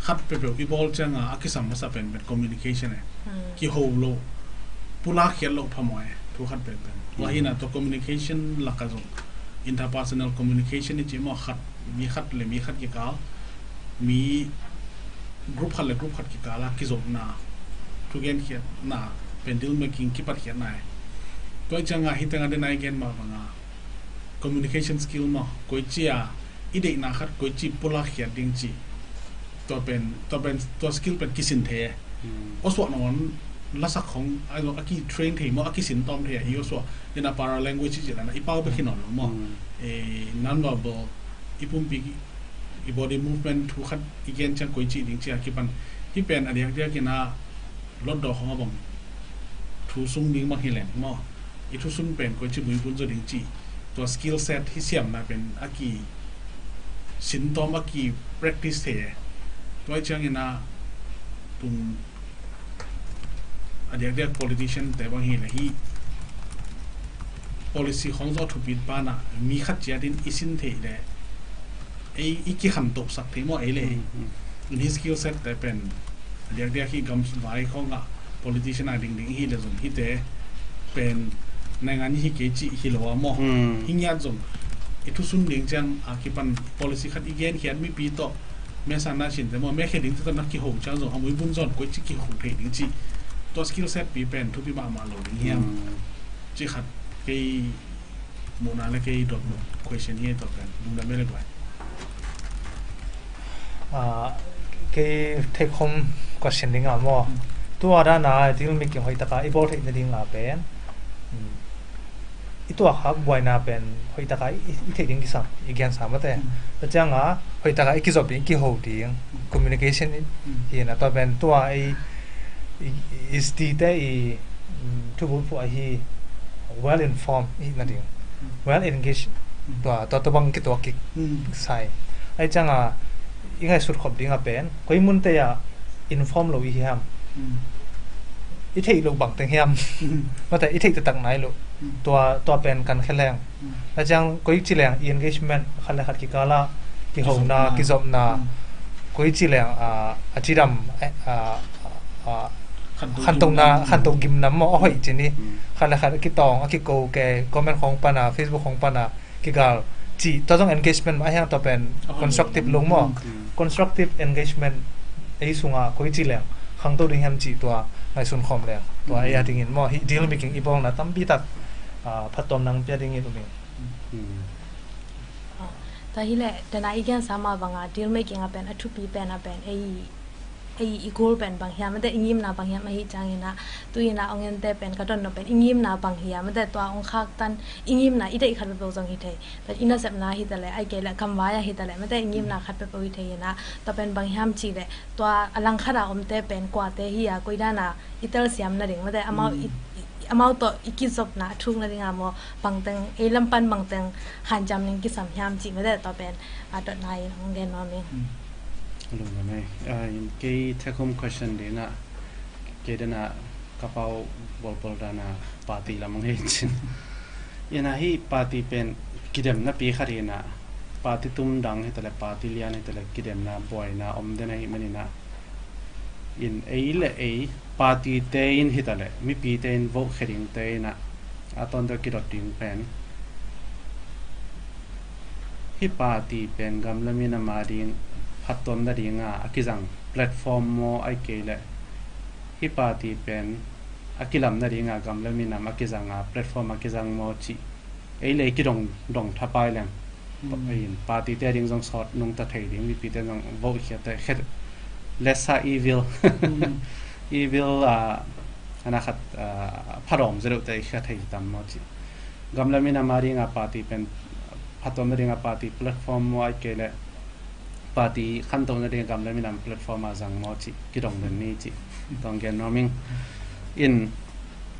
khat peuhpeuh i bawl cianga a kisam masa pen pen communication e. Kiho lo, pulak khiat lo phamawh e, thu khat pen pen. Tua hina tua communication laka zong interpersonal communication i ci maw, khat mi khat le mi khat kikal, mi group khat le group khat kikala kizopna, thugenkhiatna pen deal making kipatkhiatna e. Tua i cianga hi tengah dena i gen mah banga communication skill maw, koici a i deihna khat koici pulak khiat ding ci. Tua pen, tua pen, tua skill pen kisin thei e. Awsuah nawn lasak khong a ki train thei maw, a kisin tawm thei a, i awsuah dena para language i ci lana i pau bek hi nawn lo maw. Non-verbal, i pumpi, i body movement thu khat i gen ciang koici ding cia kipan. Hi pen a diakdiak ina lotdaw khong a bang thu sung ding bang hi leng maw, i thu sung pen koici buibun zaw ding ci. Tua skill set hi siamna pen a kisin tawm, a ki practice thei e. Tua i ciang ina tung a diakdiak politician te bang hi le hi policy khong zaw thupit pana mi khat ciatin i sin thei le ei i kikhantohsak thei maw ei le ei. In hi skill set te pen a diakdiak hi gam vai khong a politician a dingding hi le zong hi te pen naingan hi kei ci hi lo a maw. Hi ngiat zong i thusun ding ciang a kipan policy khat i gen khiat mipi tawh mesa na sin te maw, mekhe ding te tawh na kiho ciang zong a muibun zawn koici kiho thei ding ci. Tua skill set pi pen thupi mahmah lo ding hiam ci khat kei muhna le kei dot maw question hi. Tua pen lungdam mele guai. Kei take home question ding a maw, tua dana deal making hoih taka i bawl theih nading a pen i tuak hak buaina pen hoih taka i theih ding kisam i gensa mate. Tua cianga hoih taka i kizop ding, i kiho ding, communication hi na. Tua pen tua ei i sti te i thubulphuh ahi well informed i na ding, well engaged, tua tua tua bang kituak kik sai. Ai cianga i ngaihsut khop ding a pen koi mun te a inform lo i hiam, i theih lo bangteng hiam, mate i theih taktak nai lo. Tua tua pen kan khe leng. Na ciang koi ci leng i engagement khat le khat kikala kihona kizopna, koi ci leng a cidam, khantona khanto gimnam maw a hoih ci ni. Khat le khat a kitawng a kiko ke comment khong pana, Facebook khong pana kigal cih tua zong engagement mah a hiang tua pen constructive lo maw. Constructive engagement ei sunga koi ci leng khangto ding hiam cih tua ngaihsun khawm leng tua ei a dingin maw, hih deal making i bawlna tampi tak phattuam nang pia dingin um ing. Tua hileh dena i gensa mah banga deal making a pen a thupi pen a pen ei ei i goal pen bang hiam, mate i ngimna bang hiam ahi ciangin ah, tu-in ah ong ente pen ka dotna pen i ngimna bang hiam, mate tua ong khaktan i ngimna i deih khat peuhpeuh zong hi thei. Tua i nasepna hi taleh, ai kei leh kamvai ah hi taleh, mate i ngimna khat peuhpeuh hi thei in ah, tua pen bang hiam cih leh tua a langkhat a omte pen kuate hi a, koi dan a i telsiam nading, mate amau i amau tawh i kizopna a thuk nading a maw, bangteng ei lampan bangteng hanciam ning kisam hiam cih mate tua pen a dotna in hong gen nuam ing. Lungdam ei. Kei take home question dingah kei dana ka pau bolbol dana party lam hong hei cin. Ina hih party pen kidemna pi khat hina, party tum dang hi taleh, party lian hi taleh, kidemna buaina om den ahi manina, in ei le ei party te in hi taleh, mipi te in vote khe ding te ina a tawnte kidot ding pen, hih party pen gam le minam a ding phattuam nadinga a kizang platform maw, ai kei leh hih party pen a kilam nadinga gam le minam a kizanga platform a kizang maw cih ei le ei kidong dong thapai leng. Party te ding zong sawt nungta thei ding, mipi te zong vote khiate khet lesser evil, evil a ana khat phadawm zedeuhte i khia thei tam maw cih. Gam le minam a dinga party pen phattuam nadinga party platform maw, ai kei leh Party khantoh nading gam le minam platform ah zang maw cih kidong den ni cih kong gen nuam ing. In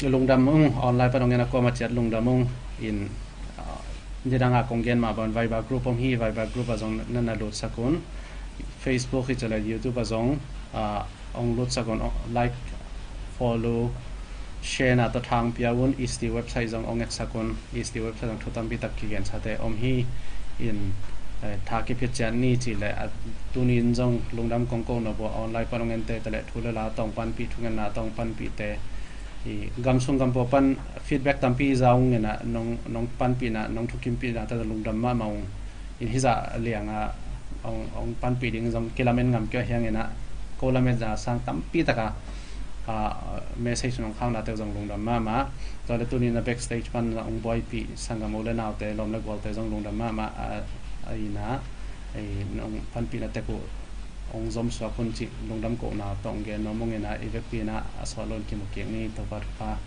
lungdam ung, online pan hong en a kuamah ciat lungdam ung. In, ah, nidang a kong gen mah bang Viber group om hi, Viber group ah zong na na lutsak un. Facebook hi cih leh YouTube ah zong, ah, hong lutsak un, like, follow, share na tawh thang pia un. S T website zong hong etsak un. S T website zong thu tampi tak kigensate om hi. In, eh, tha kiphiat ciat ni cih leh, ah, tuni in zong lungdam kong ko nop uh a, online pan hong ente ta leh thu le la tawh hong panpih, thungetna tawh hong panpihte, i gam sung gam pua pan feedback tampi za ung in ah, nong, nong panpihna, nong thukimpihna ta lungdam mahmah ung. In hizah liang a hong, hong panpih ding zong kilamen ngam kei uh a, hiang in ah ko lametna sang tampi tak a, ah, message nong khaknate zong lungdam mahmah. Tua leh tuni in ah backstage pan hong buaipih sanggam u le naute, lawm le gualte zong lungdam mahmah. Ah, a in ah, ei, nong panpihna tek uh hong zom suak un cih lungdam kohna tawh hong gen nuam ung in ah, i vekpi in ah a sawt lo in kimu kik ni. Topa thupha.